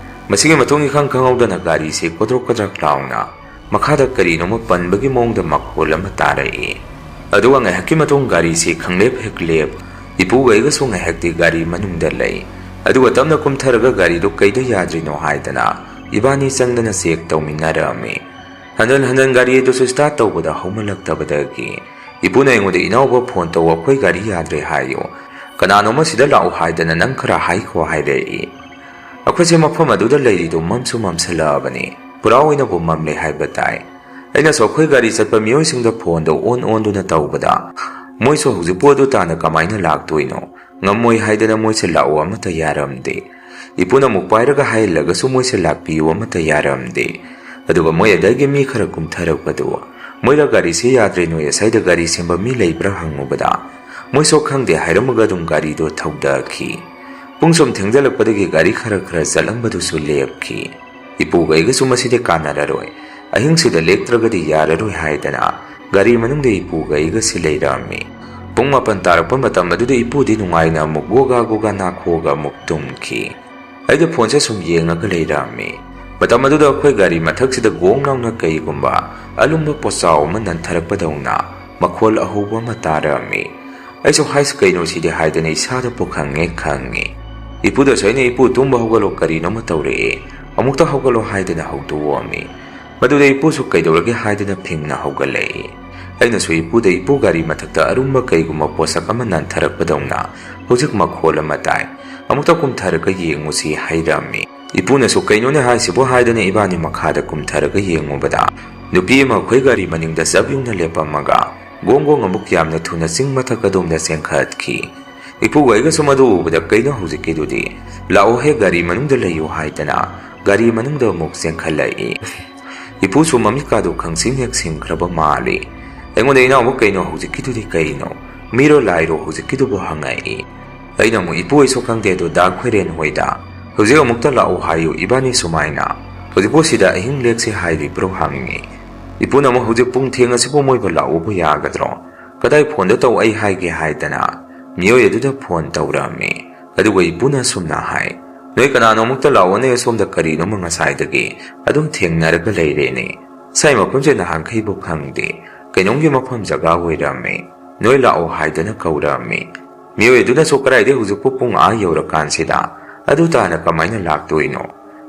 ꯃꯁꯤꯒꯤ ꯃꯇꯨꯡ ꯏꯈꯪ ꯈꯪꯍꯧꯗꯅ ꯒꯥꯔꯤꯁꯤ ꯀꯣꯗ꯭ꯔꯣꯛ ꯀꯗ꯭ꯔꯛ ꯂꯥꯎꯅ ꯃꯈꯥꯗ ꯀꯔꯤꯅꯣꯃ ꯄꯟꯕꯒꯤ ꯃꯑꯣꯡꯗ ꯃꯈꯣꯜ ꯑꯃ ꯇꯥꯔꯛꯏ꯫ ꯑꯗꯨꯒ ꯉꯥꯏꯍꯥꯛꯀꯤ ꯃꯇꯨꯡ ꯒꯥꯔꯤꯁꯤ ꯈꯪꯂꯦꯞ ꯍꯦꯛ ꯂꯦꯞ, ꯏꯄꯨꯒ ꯑꯩꯒꯁꯨ ꯉꯥꯏꯍꯥꯛꯇꯤ ꯒꯥꯔꯤ ꯃꯅꯨꯡꯗ ꯂꯩ꯫ ꯑꯗꯨꯒ ꯇꯞꯅ ꯀꯨꯝꯊꯔꯒ ꯒꯥꯔꯤꯗꯨ ꯀꯩꯗ ꯌꯥꯗ꯭ꯔꯤꯅꯣ ꯍꯥꯏꯗꯅ ꯏꯕꯥꯅꯤ ꯆꯪꯗꯅ ꯆꯦꯛ ꯇꯧꯃꯤꯟꯅꯔꯝꯃꯤ꯫ ꯍꯟꯖꯟ ꯍꯟꯖꯟ ꯒꯥꯔꯤ ꯑꯗꯨꯁꯨ ꯁ꯭ꯇꯥꯔꯠ ꯇꯧꯕꯗ ꯍꯧꯃꯜꯂꯛꯇꯕꯗꯒꯤ ꯏꯄꯨꯅ ꯑꯩꯉꯣꯟꯗ "ꯏꯅꯥꯎꯕ, ꯐꯣꯟ ꯇꯧ, ꯑꯩꯈꯣꯏ ꯒꯥꯔꯤ ꯌꯥꯗ꯭ꯔꯦ ꯍꯥꯏꯌꯨ, ꯀꯅꯥꯅꯣꯃ ꯁꯤꯗ ꯂꯥꯛꯎ ꯍꯥꯏꯗꯅ ꯅꯪ ꯈꯔ ꯍꯥꯏꯈꯣ" ꯍꯥꯏꯔꯛꯏ꯫ ꯑꯩꯈꯣꯏꯁꯦ ꯃꯐꯝ ꯑꯗꯨꯗ ꯂꯩꯔꯤꯗꯨ ꯃꯝꯁꯨ ꯃꯝꯁꯜꯂꯛꯑꯕꯅꯤ, ꯄꯨꯔꯥ ꯑꯣꯏꯅꯕꯨ ꯃꯝꯂꯦ ꯍꯥꯏꯕ ꯇꯥꯏ꯫ ꯑꯩꯅꯁꯨ ꯑꯩꯈꯣꯏ ꯒꯥꯔꯤ ꯆꯠꯄ ꯃꯤꯑꯣꯏꯁꯤꯡꯗ ꯐꯣꯟꯗꯣ ꯑꯣꯟ ꯑꯣꯟꯗꯨꯅ ꯇꯧꯕꯗ ꯃꯣꯏꯁꯨ ꯍꯧꯖꯤꯛꯄꯨ ꯑꯗꯨ ꯇꯥꯅ ꯀꯃꯥꯏꯅ ꯂꯥꯛꯇꯣꯏꯅꯣ? ꯉꯝꯃꯣꯏ ꯍꯥꯏꯗꯅ ꯃꯣꯏꯁꯦ ꯂꯥꯛꯑꯣ ꯑꯃꯠꯇ ꯌꯥꯔꯝꯗꯦ꯫ ꯏꯄꯨꯅ ꯑꯃꯨꯛ ꯄꯥꯏꯔꯒ ꯍꯥꯏꯍꯜꯂꯒꯁꯨ ꯃꯣꯏꯁꯦ ꯂꯥꯛꯄꯤꯌꯨ ꯑꯃꯠꯇ ꯌꯥꯔꯝꯗꯦ꯫ ꯑꯗꯨꯒ ꯃꯣꯏ ꯑꯗꯥꯏꯒꯤ ꯃꯤ ꯈꯔ ꯀꯨꯝꯊꯔꯛꯄꯗꯨ, "ꯃꯣꯏꯔ ꯒꯥꯔꯤꯁꯦ ꯌꯥꯗ꯭ꯔꯦ, ꯅꯣꯏ ꯑꯁ꯭ꯋꯥꯏꯗ ꯒꯥꯔꯤ ꯁꯦꯝꯕ ꯃꯤ ꯂꯩꯕ꯭ꯔꯥ?" ꯍꯪꯉꯨꯕꯗ ꯃꯣꯏꯁꯨ ꯈꯪꯗꯦ ꯍꯥꯏꯔꯝꯃꯒ ꯑꯗꯨꯝ ꯒꯥꯔꯤꯗꯣ ꯊꯧꯗꯈꯤ꯫ ꯄꯨꯡ ꯁꯨꯝ ꯊꯦꯡꯖꯜꯂꯛꯄꯗꯒꯤ ꯒꯥꯔꯤ ꯈꯔ ꯈꯔ ꯆꯠꯂꯝꯕꯗꯨꯁꯨ ꯂꯦꯞꯈꯤ꯫ ꯏꯄꯨꯒ ꯑꯩꯒꯁꯨ ꯃꯁꯤꯗꯤ ꯀꯥꯟꯅꯔꯔꯣꯏ, ꯑꯍꯤꯡꯁꯤꯗ ꯂꯦꯛꯇ꯭ꯔꯒꯗꯤ ꯌꯥꯔꯔꯣꯏ ꯍꯥꯏꯗꯅ ꯒꯥꯔꯤ ꯃꯅꯨꯡꯗ ꯏꯄꯨꯒ ꯑꯩꯒꯁꯤ ꯂꯩꯔꯝꯃꯤ꯫ ꯄꯨꯡ ꯃꯥꯄꯟ ꯇꯥꯔꯛꯄ ꯃꯇꯝ ꯑꯗꯨꯗ ꯏꯄꯨꯗꯤ ꯅꯨꯡꯉꯥꯏꯅ ꯑꯃꯨꯛ ꯒꯣꯒꯥ ꯒꯣꯒꯥ ꯅꯥꯈꯣꯛꯑꯒ ꯑꯃꯨꯛ ꯇꯨꯝꯈꯤ꯫ ꯑꯩꯗꯤ ꯐꯣꯟꯁꯦ ꯁꯨꯝ ꯌꯦꯡꯉꯒ ꯂꯩꯔꯝꯃꯤ꯫ ꯃꯇꯝ ꯑꯗꯨꯗ ꯑꯩꯈꯣꯏ ꯒꯥꯔꯤ ꯃꯊꯛꯁꯤꯗ ꯒꯣꯡ ꯂꯥꯎꯅ ꯀꯩꯒꯨꯝꯕ ꯑꯂꯨꯝꯕ ꯄꯣꯠꯆꯥꯎ ꯑꯃ ꯅꯟꯊꯔꯛꯄꯗꯧꯅ ꯃꯈꯣꯜ ꯑꯍꯧꯕ ꯑꯃ ꯇꯥꯔꯝꯃꯤ꯫ ꯑꯩꯁꯨ "ꯍꯥꯏꯁ, ꯀꯩꯅꯣ ꯁꯤꯗꯤ?" ꯍꯥꯏꯗꯅ ꯏꯁꯥꯗ ꯄꯨꯈꯪꯉꯦ ꯈꯪꯉꯤ꯫ ꯏꯄꯨꯗꯁꯨ ꯑꯩꯅ, "ꯏꯄꯨ, ꯇꯨꯝꯕ ꯍꯧꯒꯠꯂꯣ, ꯀꯔꯤꯅꯣꯃ ꯇꯧꯔꯛꯑꯦ" "ꯑꯃꯨꯛꯇ ꯍꯧꯒꯠꯂꯣ" ꯍꯥꯏꯗꯨꯅ ꯍꯧꯗꯣꯛꯑꯝꯃꯤ꯫ ꯃꯗꯨꯗ ꯏꯄꯨꯁꯨ "ꯀꯩꯗꯧꯔꯒꯦ?" ꯍꯥꯏꯗꯨꯅ ꯐꯤꯡꯅ ꯍꯧꯒꯠꯂꯛꯏ꯫ ꯑꯩꯅꯁꯨ ꯏꯄꯨꯗ, "ꯏꯄꯨ, ꯒꯥꯔꯤ ꯃꯊꯛꯇ ꯑꯔꯨꯝꯕ ꯀꯩꯒꯨꯝꯕ ꯄꯣꯠꯁꯛ ꯑꯃ ꯅꯥꯟꯊꯔꯛꯄꯗꯧꯅ ꯍꯧꯖꯤꯛ ꯃꯈꯣꯜ ꯑꯃ ꯇꯥꯏ, ꯑꯃꯨꯛꯇ ꯀꯨꯝꯊꯔꯒ ꯌꯦꯡꯉꯨꯁꯤ" ꯍꯥꯏꯔꯝꯃꯤ꯫ ꯏꯄꯨꯅꯁꯨ "ꯀꯩꯅꯣꯅꯦ ꯍꯥꯏꯁꯤꯕꯣ?" ꯍꯥꯏꯗꯨꯅ ꯏꯕꯥꯅꯤ ꯃꯈꯥꯗ ꯀꯨꯝꯊꯔꯒ ꯌꯦꯡꯉꯨꯕꯗ, ꯅꯨꯄꯤ ꯑꯃ ꯑꯩꯈꯣꯏ ꯒꯥꯔꯤ ꯃꯅꯤꯡꯗ ꯆꯞ ꯌꯨꯡꯅ ꯂꯦꯞꯄꯝꯃꯒ ꯒꯣꯡ ꯒꯣꯡ ꯑꯃꯨꯛ ꯌꯥꯝꯅ ꯊꯨꯅ ꯆꯤꯡ ꯃꯊꯛ ꯑꯗꯣꯝꯗ ꯆꯦꯟꯈꯠꯈꯤ꯫ ꯏꯄꯨꯒ ꯑꯩꯒꯁꯨ ꯃꯗꯨ ꯎꯕꯗ, "ꯀꯩꯅꯣ ꯍꯧꯖꯤꯛꯀꯤꯗꯨꯗꯤ? ꯂꯥꯛꯑꯣꯍꯦ, ꯒꯥꯔꯤ ꯃꯅꯨꯡꯗ ꯂꯩꯌꯨ" ꯍꯥꯏꯗꯅ ꯒꯥꯔꯤ ꯃꯅꯨꯡꯗ ꯑꯃꯨꯛ ꯆꯦꯟꯈꯠꯂꯛꯏ꯫ ꯏꯄꯨꯁꯨ ꯃꯃꯤꯠꯀꯥꯗꯨ ꯈꯪꯁꯤꯡ ꯍꯦꯛ ꯁꯤꯡꯈ꯭ꯔꯕ ꯃꯥꯜꯂꯤ꯫ ꯑꯩꯉꯣꯟꯗ ꯏꯅꯥꯎꯕ "ꯀꯩꯅꯣ ꯍꯧꯖꯤꯛꯀꯤꯗꯨꯗꯤ ꯀꯩꯅꯣ? ꯃꯤꯔꯣ ꯂꯥꯏꯔꯣ ꯍꯧꯖꯤꯛꯀꯤꯗꯨꯕꯨ?" ꯍꯪꯉꯛꯏ꯫ ꯑꯩꯅ ꯑꯃꯨꯛ, "ꯏꯄꯨ, ꯑꯩꯁꯨ ꯈꯪꯗꯦ, ꯑꯗꯨ ꯗꯥ ꯈꯣꯏꯔꯦꯟ ꯍꯣꯏꯗ ꯍꯧꯖꯤꯛ ꯑꯃꯨꯛꯇ ꯂꯥꯛꯎ ꯍꯥꯏꯌꯨ, ꯏꯕꯥꯅꯤ ꯁꯨꯃꯥꯏꯅ꯫ ꯍꯧꯖꯤꯛꯄꯨ ꯁꯤꯗ ꯑꯍꯤꯡ ꯂꯦꯛꯁꯤ ꯍꯥꯏꯔꯤꯕ꯭ꯔꯣ?" ꯍꯪꯉꯤ꯫ ꯏꯄꯨꯅ ꯑꯃꯨꯛ, "ꯍꯧꯖꯤꯛ ꯄꯨꯡ ꯊꯦꯡꯉꯁꯤꯕꯨ ꯃꯣꯏꯕꯨ ꯂꯥꯛꯎꯕꯨ ꯌꯥꯒꯗ꯭ꯔꯣ? ꯀꯗꯥꯏ ꯐꯣꯟꯗ ꯇꯧ, ꯑꯩ ꯍꯥꯏꯒꯦ" ꯍꯥꯏꯗꯅ ꯃꯤꯑꯣꯏ ꯑꯗꯨꯗ ꯐꯣꯟ ꯇꯧꯔꯝꯃꯤ꯫ ꯑꯗꯨꯒ ꯏꯄꯨꯅ ꯑꯁꯨꯝꯅ ꯍꯥꯏ, "ꯅꯣꯏ ꯀꯅꯥꯅꯣ ꯑꯃꯨꯛꯇ ꯂꯥꯛꯑꯣꯅꯦ, ꯑꯁꯣꯝꯗ ꯀꯔꯤꯅꯣꯃ ꯉꯁꯥꯏꯗꯒꯤ ꯑꯗꯨꯝ ꯊꯦꯡꯅꯔꯒ ꯂꯩꯔꯦꯅꯦ꯫ ꯁꯥꯏ ꯃꯐꯝꯁꯦ ꯅꯍꯥꯟꯈꯩꯕꯨ ꯈꯪꯗꯦ, ꯀꯩꯅꯣꯝꯒꯤ ꯃꯐꯝ ꯖꯒꯥ ꯑꯣꯏꯔꯝꯃꯤ꯫ ꯅꯣꯏ ꯂꯥꯛꯑꯣ" ꯍꯥꯏꯗꯅ ꯀꯧꯔꯝꯃꯤ꯫ ꯃꯤꯑꯣꯏ ꯑꯗꯨꯅꯁꯨ, "ꯀꯗꯥꯏꯗꯩ ꯍꯧꯖꯤꯛꯄꯨ ꯄꯨꯡ ꯑꯥ ꯌꯧꯔꯀꯥꯟꯁꯤꯗ? ꯑꯗꯨ ꯇꯥꯅ ꯀꯃꯥꯏꯅ ꯂꯥꯛꯇꯣꯏꯅꯣ?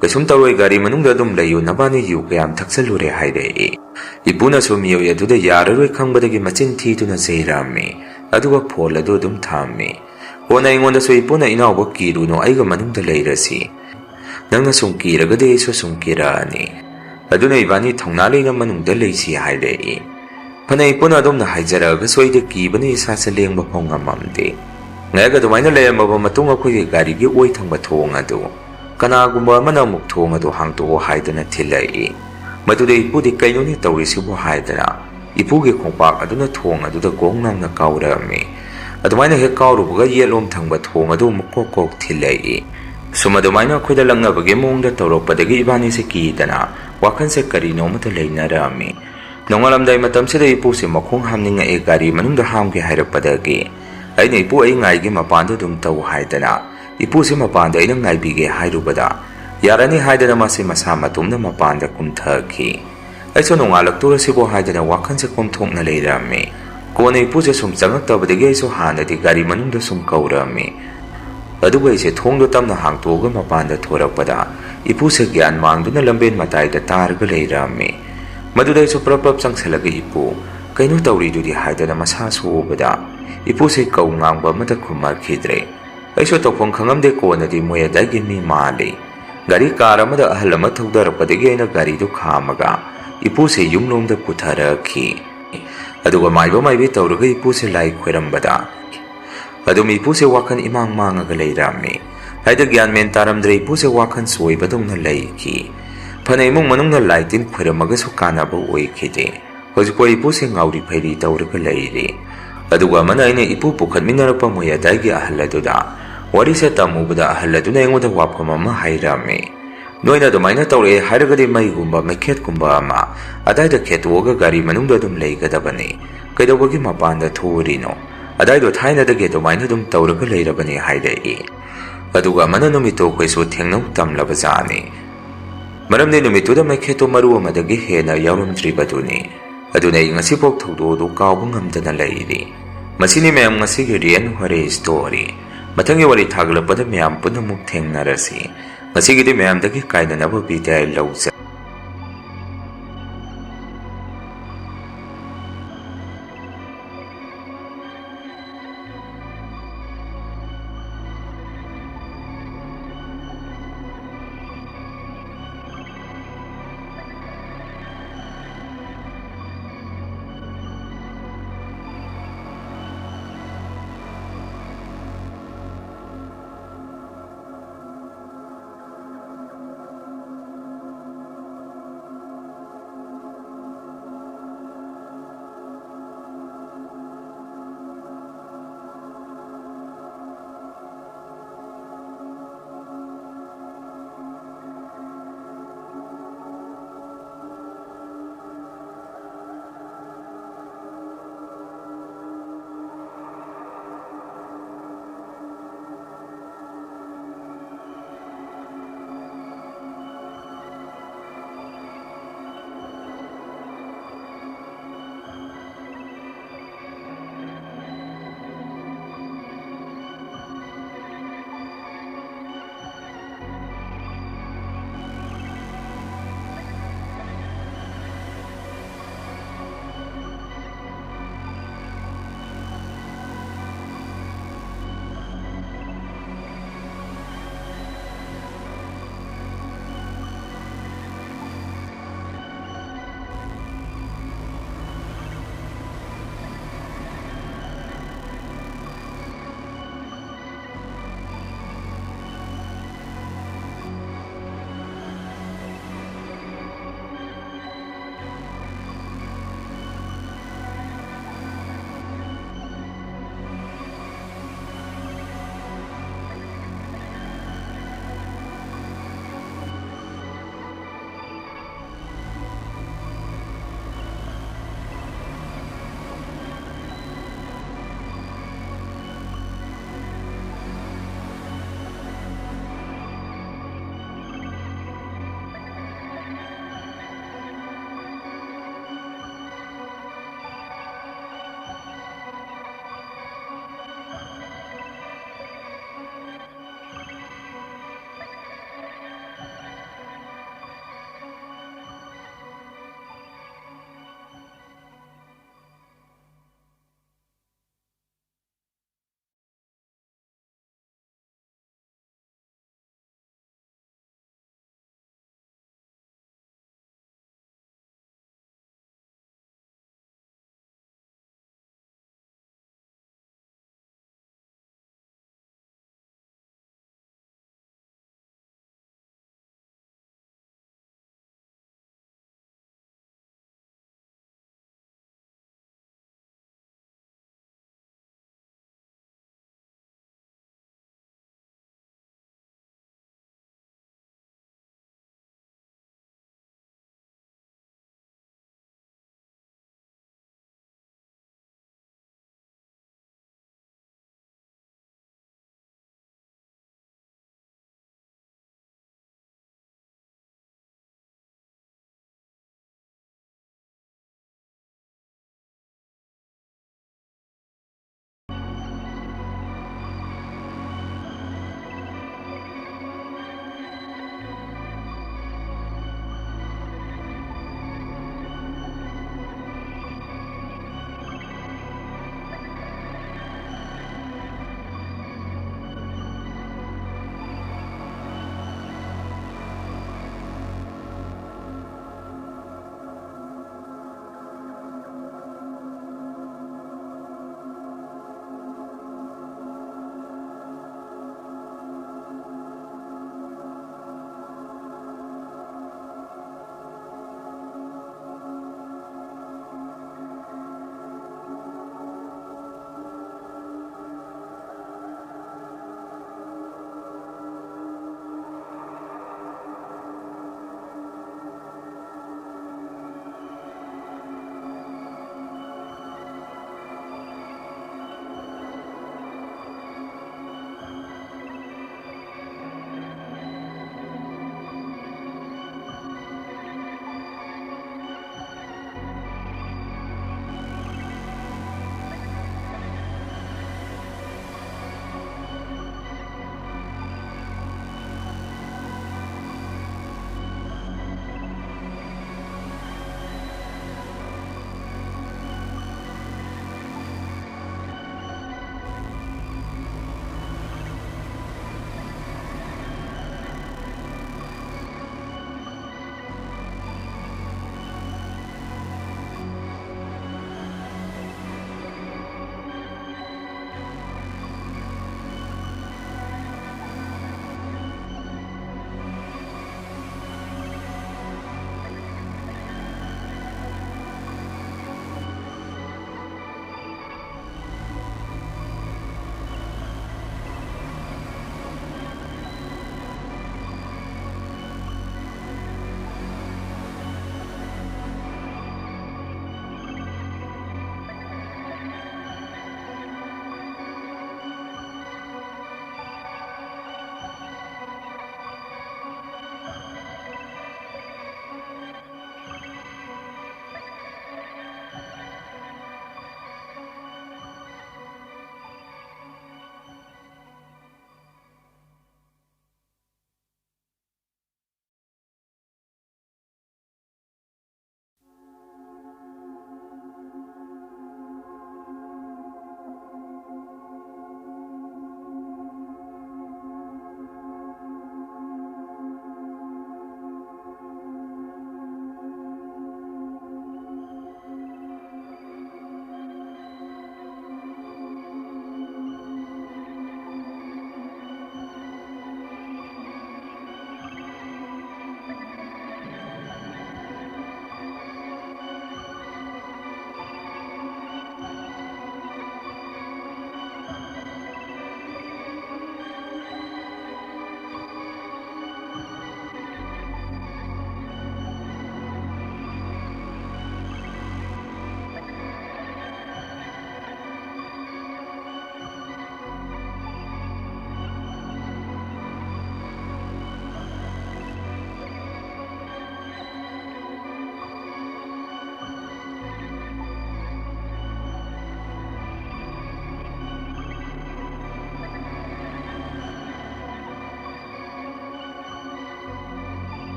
ꯀꯩꯁꯨꯝ ꯇꯧꯔꯣꯏ, ꯒꯥꯔꯤ ꯃꯅꯨꯡꯗ ꯑꯗꯨꯝ ꯂꯩꯌꯨ, ꯅꯕꯥꯅꯤ ꯌꯨ ꯀꯌꯥꯝ ꯊꯛꯆꯜꯂꯨꯔꯦ?" ꯍꯥꯏꯔꯛꯏ꯫ ꯏꯄꯨꯅꯁꯨ ꯃꯤꯑꯣꯏ ꯑꯗꯨꯗ ꯌꯥꯔꯔꯣꯏ ꯈꯪꯕꯗꯒꯤ ꯃꯆꯤꯟ ꯊꯤꯗꯨꯅ ꯆꯩꯔꯝꯃꯤ, ꯑꯗꯨꯒ ꯐꯣꯟ ꯑꯗꯨ ꯑꯗꯨꯝ ꯊꯝꯃꯤ꯫ ꯀꯣꯟꯅ ꯑꯩꯉꯣꯟꯗꯁꯨ ꯏꯄꯨꯅ, "ꯏꯅꯥꯎꯕ, ꯀꯤꯔꯨꯅꯨ, ꯑꯩꯒ ꯃꯅꯨꯡꯗ ꯂꯩꯔꯁꯤ꯫ ꯅꯪꯅ ꯁꯨꯝ ꯀꯤꯔꯒꯗꯤ ꯑꯩꯁꯨ ꯁꯨꯝ ꯀꯤꯔꯛꯑꯅꯤ꯫ ꯑꯗꯨꯅ ꯏꯕꯥꯅꯤ ꯊꯧꯅꯥ ꯂꯩꯅ ꯃꯅꯨꯡꯗ ꯂꯩꯁꯤ" ꯍꯥꯏꯔꯛꯏ꯫ ꯐꯅ ꯏꯄꯨꯅ ꯑꯗꯨꯝꯅ ꯍꯥꯏꯖꯔꯛꯑꯒꯁꯨ ꯑꯩꯗꯤ ꯀꯤꯕꯅ ꯏꯁꯥꯁꯦ ꯂꯦꯡꯕ ꯐꯥꯎ ꯉꯝꯃꯝꯗꯦ꯫ ꯉꯥꯏꯍꯥꯛ ꯑꯗꯨꯃꯥꯏꯅ ꯂꯩꯔꯝꯃꯕ ꯃꯇꯨꯡ ꯑꯩꯈꯣꯏꯒꯤ ꯒꯥꯔꯤꯒꯤ ꯑꯣꯏ ꯊꯪꯕ ꯊꯣꯡ ꯑꯗꯨ ꯀꯅꯥꯒꯨꯝꯕ ꯑꯃꯅ ꯑꯃꯨꯛ ꯊꯣꯡ ꯑꯗꯨ ꯍꯥꯡꯇꯣꯛꯑꯣ ꯍꯥꯏꯗꯨꯅ ꯊꯤꯜꯂꯛꯏ꯫ ꯃꯗꯨꯗ ꯏꯄꯨꯗꯤ "ꯀꯩꯅꯣꯅꯦ ꯇꯧꯔꯤꯁꯤꯕꯨ?" ꯍꯥꯏꯗꯅ ꯏꯄꯨꯒꯤ ꯈꯣꯡꯄꯥꯛ ꯑꯗꯨꯅ ꯊꯣꯡ ꯑꯗꯨꯗ ꯒꯣꯡ ꯂꯥꯎꯅ ꯀꯥꯎꯔꯛꯑꯝꯃꯤ꯫ ꯑꯗꯨꯃꯥꯏꯅ ꯍꯦꯛ ꯀꯥꯎꯔꯨꯕꯒ ꯌꯦꯠꯂꯣꯝ ꯊꯪꯕ ꯊꯣꯡ ꯑꯗꯨ ꯑꯃꯨꯛ ꯀꯣꯛ ꯀꯣꯛ ꯊꯤꯜꯂꯛꯏ꯫ ꯁꯨꯝ ꯑꯗꯨꯃꯥꯏꯅ ꯑꯩꯈꯣꯏꯗ ꯂꯛꯅꯕꯒꯤ ꯃꯑꯣꯡꯗ ꯇꯧꯔꯛꯄꯗꯒꯤ ꯏꯕꯥꯅꯤꯁꯦ ꯀꯤꯗꯅ ꯋꯥꯈꯜꯁꯦ ꯀꯔꯤꯅꯣ ꯑꯃꯗ ꯂꯩꯅꯔꯛꯑꯝꯃꯤ꯫ ꯅꯣꯡꯉꯥꯜꯂꯝꯗꯥꯏ ꯃꯇꯝꯁꯤꯗ ꯏꯄꯨꯁꯦ ꯃꯈꯣꯡ ꯍꯥꯝꯅꯤꯡꯉꯛꯑꯦ, ꯒꯥꯔꯤ ꯃꯅꯨꯡꯗ ꯍꯥꯝꯒꯦ ꯍꯥꯏꯔꯛꯄꯗꯒꯤ ꯑꯩꯅ "ꯏꯄꯨ, ꯑꯩ ꯉꯥꯏꯒꯦ, ꯃꯄꯥꯟꯗ ꯑꯗꯨꯝ ꯇꯧ" ꯍꯥꯏꯗꯅ ꯏꯄꯨꯁꯦ ꯃꯄꯥꯟꯗ ꯑꯩꯅ ꯉꯥꯏꯕꯤꯒꯦ ꯍꯥꯏꯔꯨꯕꯗ, "ꯌꯥꯔꯅꯤ" ꯍꯥꯏꯗꯅ ꯃꯥꯁꯦ ꯃꯁꯥ ꯃꯇꯣꯝꯅ ꯃꯄꯥꯟꯗ ꯀꯨꯝꯊꯈꯤ꯫ ꯑꯩꯁꯨ ꯅꯣꯡꯉꯥꯜꯂꯛꯇꯣꯔꯁꯤꯕꯣ ꯍꯥꯏꯗꯅ ꯋꯥꯈꯜꯁꯦ ꯀꯣꯝꯊꯣꯛꯅ ꯂꯩꯔꯝꯃꯤ꯫ ꯀꯣꯟꯅ ꯏꯄꯨꯁꯦ ꯁꯨꯝ ꯆꯪꯉꯛꯇꯕꯗꯒꯤ ꯑꯩꯁꯨ ꯍꯥꯟꯅꯗꯤ ꯒꯥꯔꯤ ꯃꯅꯨꯡꯗ ꯁꯨꯝ ꯀꯧꯔꯝꯃꯤ꯫ ꯑꯗꯨꯕꯨ ꯑꯩꯁꯦ ꯊꯣꯡꯗꯣ ꯇꯞꯅ ꯍꯥꯡꯇꯣꯛꯑꯒ ꯃꯄꯥꯟꯗ ꯊꯣꯔꯛꯄꯗ, ꯏꯄꯨꯁꯦ ꯒ꯭ꯌꯥꯟ ꯃꯥꯡꯗꯨꯅ ꯂꯝꯕꯦꯟ ꯃꯇꯥꯏꯗ ꯇꯥꯔꯒ ꯂꯩꯔꯝꯃꯤ꯫ ꯃꯗꯨꯗ ꯑꯩꯁꯨ ꯄ꯭ꯔꯞ ꯄ꯭ꯔꯞ ꯆꯪꯁꯤꯜꯂꯒ, "ꯏꯄꯨ, ꯀꯩꯅꯣ ꯇꯧꯔꯤꯗꯨꯗꯤ?" ꯍꯥꯏꯗꯅ ꯃꯁꯥ ꯁꯣꯛꯎꯕꯗ ꯏꯄꯨꯁꯦ ꯀꯧ ꯉꯥꯡꯕ ꯑꯃꯠꯇ ꯈꯨꯝꯃꯛꯈꯤꯗ꯭ꯔꯦ꯫ ꯑꯩꯁꯨ ꯇꯧꯐꯝ ꯈꯪꯉꯝꯗꯦ꯫ ꯀꯣꯟꯅꯗꯤ ꯃꯣꯏ ꯑꯗꯥꯏꯒꯤ ꯃꯤ ꯃꯥꯜꯂꯤ꯫ ꯒꯥꯔꯤ ꯀꯥꯔ ꯑꯃꯗ ꯑꯍꯜ ꯑꯃ ꯊꯧꯗꯔꯛꯄꯗꯒꯤ ꯑꯩꯅ ꯒꯥꯔꯤꯗꯨ ꯈꯥꯝꯃꯒ ꯏꯄꯨꯁꯦ ꯌꯨꯝꯂꯣꯝꯗ ꯄꯨꯊꯔꯛꯈꯤ꯫ ꯑꯗꯨꯒ ꯃꯥꯏꯕ ꯃꯥꯏꯕꯤ ꯇꯧꯔꯒ ꯏꯄꯨꯁꯦ ꯂꯥꯏ ꯈꯣꯏꯔꯝꯕꯗ ꯑꯗꯨꯝ ꯏꯄꯨꯁꯦ ꯋꯥꯈꯜ ꯏꯃꯥꯡ ꯃꯥꯡꯉꯒ ꯂꯩꯔꯝꯃꯤ꯫ ꯍꯥꯏꯗꯤ ꯒ꯭ꯌꯥꯟ ꯃꯦꯟ ꯇꯥꯔꯝꯗ꯭ꯔꯦ꯫ ꯏꯄꯨꯁꯦ ꯋꯥꯈꯜ ꯆꯣꯏꯕꯗꯧꯅ ꯂꯩꯈꯤ꯫ ꯐꯅ ꯏꯃꯨꯡ ꯃꯅꯨꯡꯅ ꯂꯥꯏ ꯇꯤꯟ ꯈꯣꯏꯔꯝꯃꯒꯁꯨ ꯀꯥꯟꯅꯕ ꯑꯣꯏꯈꯤꯗꯦ꯫ ꯍꯧꯖꯤꯛꯐꯥꯎ ꯏꯄꯨꯁꯦ ꯉꯥꯎꯔꯤ ꯐꯩꯔꯤ ꯇꯧꯔꯒ ꯂꯩꯔꯤ꯫ ꯑꯗꯨꯒ ꯑꯃꯅ ꯑꯩꯅ ꯏꯄꯨ ꯄꯨꯈꯠꯃꯤꯟꯅꯔꯛꯄ ꯃꯣꯏ ꯑꯗꯥꯏꯒꯤ ꯑꯍꯜ ꯑꯗꯨꯗ ꯋꯥꯔꯤꯁꯦ ꯇꯝꯃꯨꯕꯗ ꯑꯍꯜ ꯑꯗꯨꯅ ꯑꯩꯉꯣꯟꯗ ꯋꯥꯐꯝ ꯑꯃ ꯍꯥꯏꯔꯝꯃꯤ꯫ "ꯅꯣꯏꯅ ꯑꯗꯨꯃꯥꯏꯅ ꯇꯧꯔꯛꯑꯦ ꯍꯥꯏꯔꯒꯗꯤ ꯃꯩꯒꯨꯝꯕ ꯃꯩꯈꯦꯠꯀꯨꯝꯕ ꯑꯃ ꯑꯗꯥꯏꯗ ꯈꯦꯠꯇꯣꯛꯑꯒ ꯒꯥꯔꯤ ꯃꯅꯨꯡꯗ ꯑꯗꯨꯝ ꯂꯩꯒꯗꯕꯅꯤ꯫ ꯀꯩꯗꯧꯕꯒꯤ ꯃꯄꯥꯟꯗ ꯊꯣꯛꯎꯔꯤꯅꯣ? ꯑꯗꯥꯏꯗꯣ ꯊꯥꯏꯅꯗꯒꯤ ꯑꯗꯨꯃꯥꯏꯅ ꯑꯗꯨꯝ ꯇꯧꯔꯒ ꯂꯩꯔꯕꯅꯤ" ꯍꯥꯏꯔꯛꯏ꯫ ꯑꯗꯨꯒ ꯑꯃꯅ ꯅꯨꯃꯤꯠꯇꯣ ꯑꯩꯈꯣꯏꯁꯨ ꯊꯦꯡꯅꯧ ꯇꯝꯂꯕ ꯖꯥꯠꯅꯤ꯫ ꯃꯔꯝꯗꯤ ꯅꯨꯃꯤꯠꯇꯨꯗ ꯃꯩꯈꯦꯠꯇꯣ ꯃꯔꯨ ꯑꯃꯗꯒꯤ ꯍꯦꯟꯅ ꯌꯥꯎꯔꯝꯗ꯭ꯔꯤꯕꯗꯨꯅꯤ꯫ ꯑꯗꯨꯅ ꯑꯩ ꯉꯁꯤꯐꯥꯎ ꯊꯧꯗꯣꯛ ꯑꯗꯨ ꯀꯥꯎꯕ ꯉꯝꯗꯅ ꯂꯩꯔꯤ꯫ ꯃꯁꯤꯅꯤ ꯃꯌꯥꯝ ꯉꯁꯤꯒꯤ ꯔꯤꯌꯦꯟ ꯍꯣꯔꯦ ꯁ꯭ꯇꯣꯔꯤ꯫ ꯃꯊꯪꯒꯤ ꯋꯥꯔꯤ ꯊꯥꯒꯠꯂꯛꯄꯗ ꯃꯌꯥꯝ ꯄꯨꯟꯅ ꯑꯃꯨꯛ ꯊꯦꯡꯅꯔꯁꯤ꯫ ꯉꯁꯤꯒꯤꯗꯤ ꯃꯌꯥꯝꯗꯒꯤ ꯀꯥꯏꯅꯅꯕ ꯕꯤꯗꯥꯏ ꯂꯧꯖꯔꯦ꯫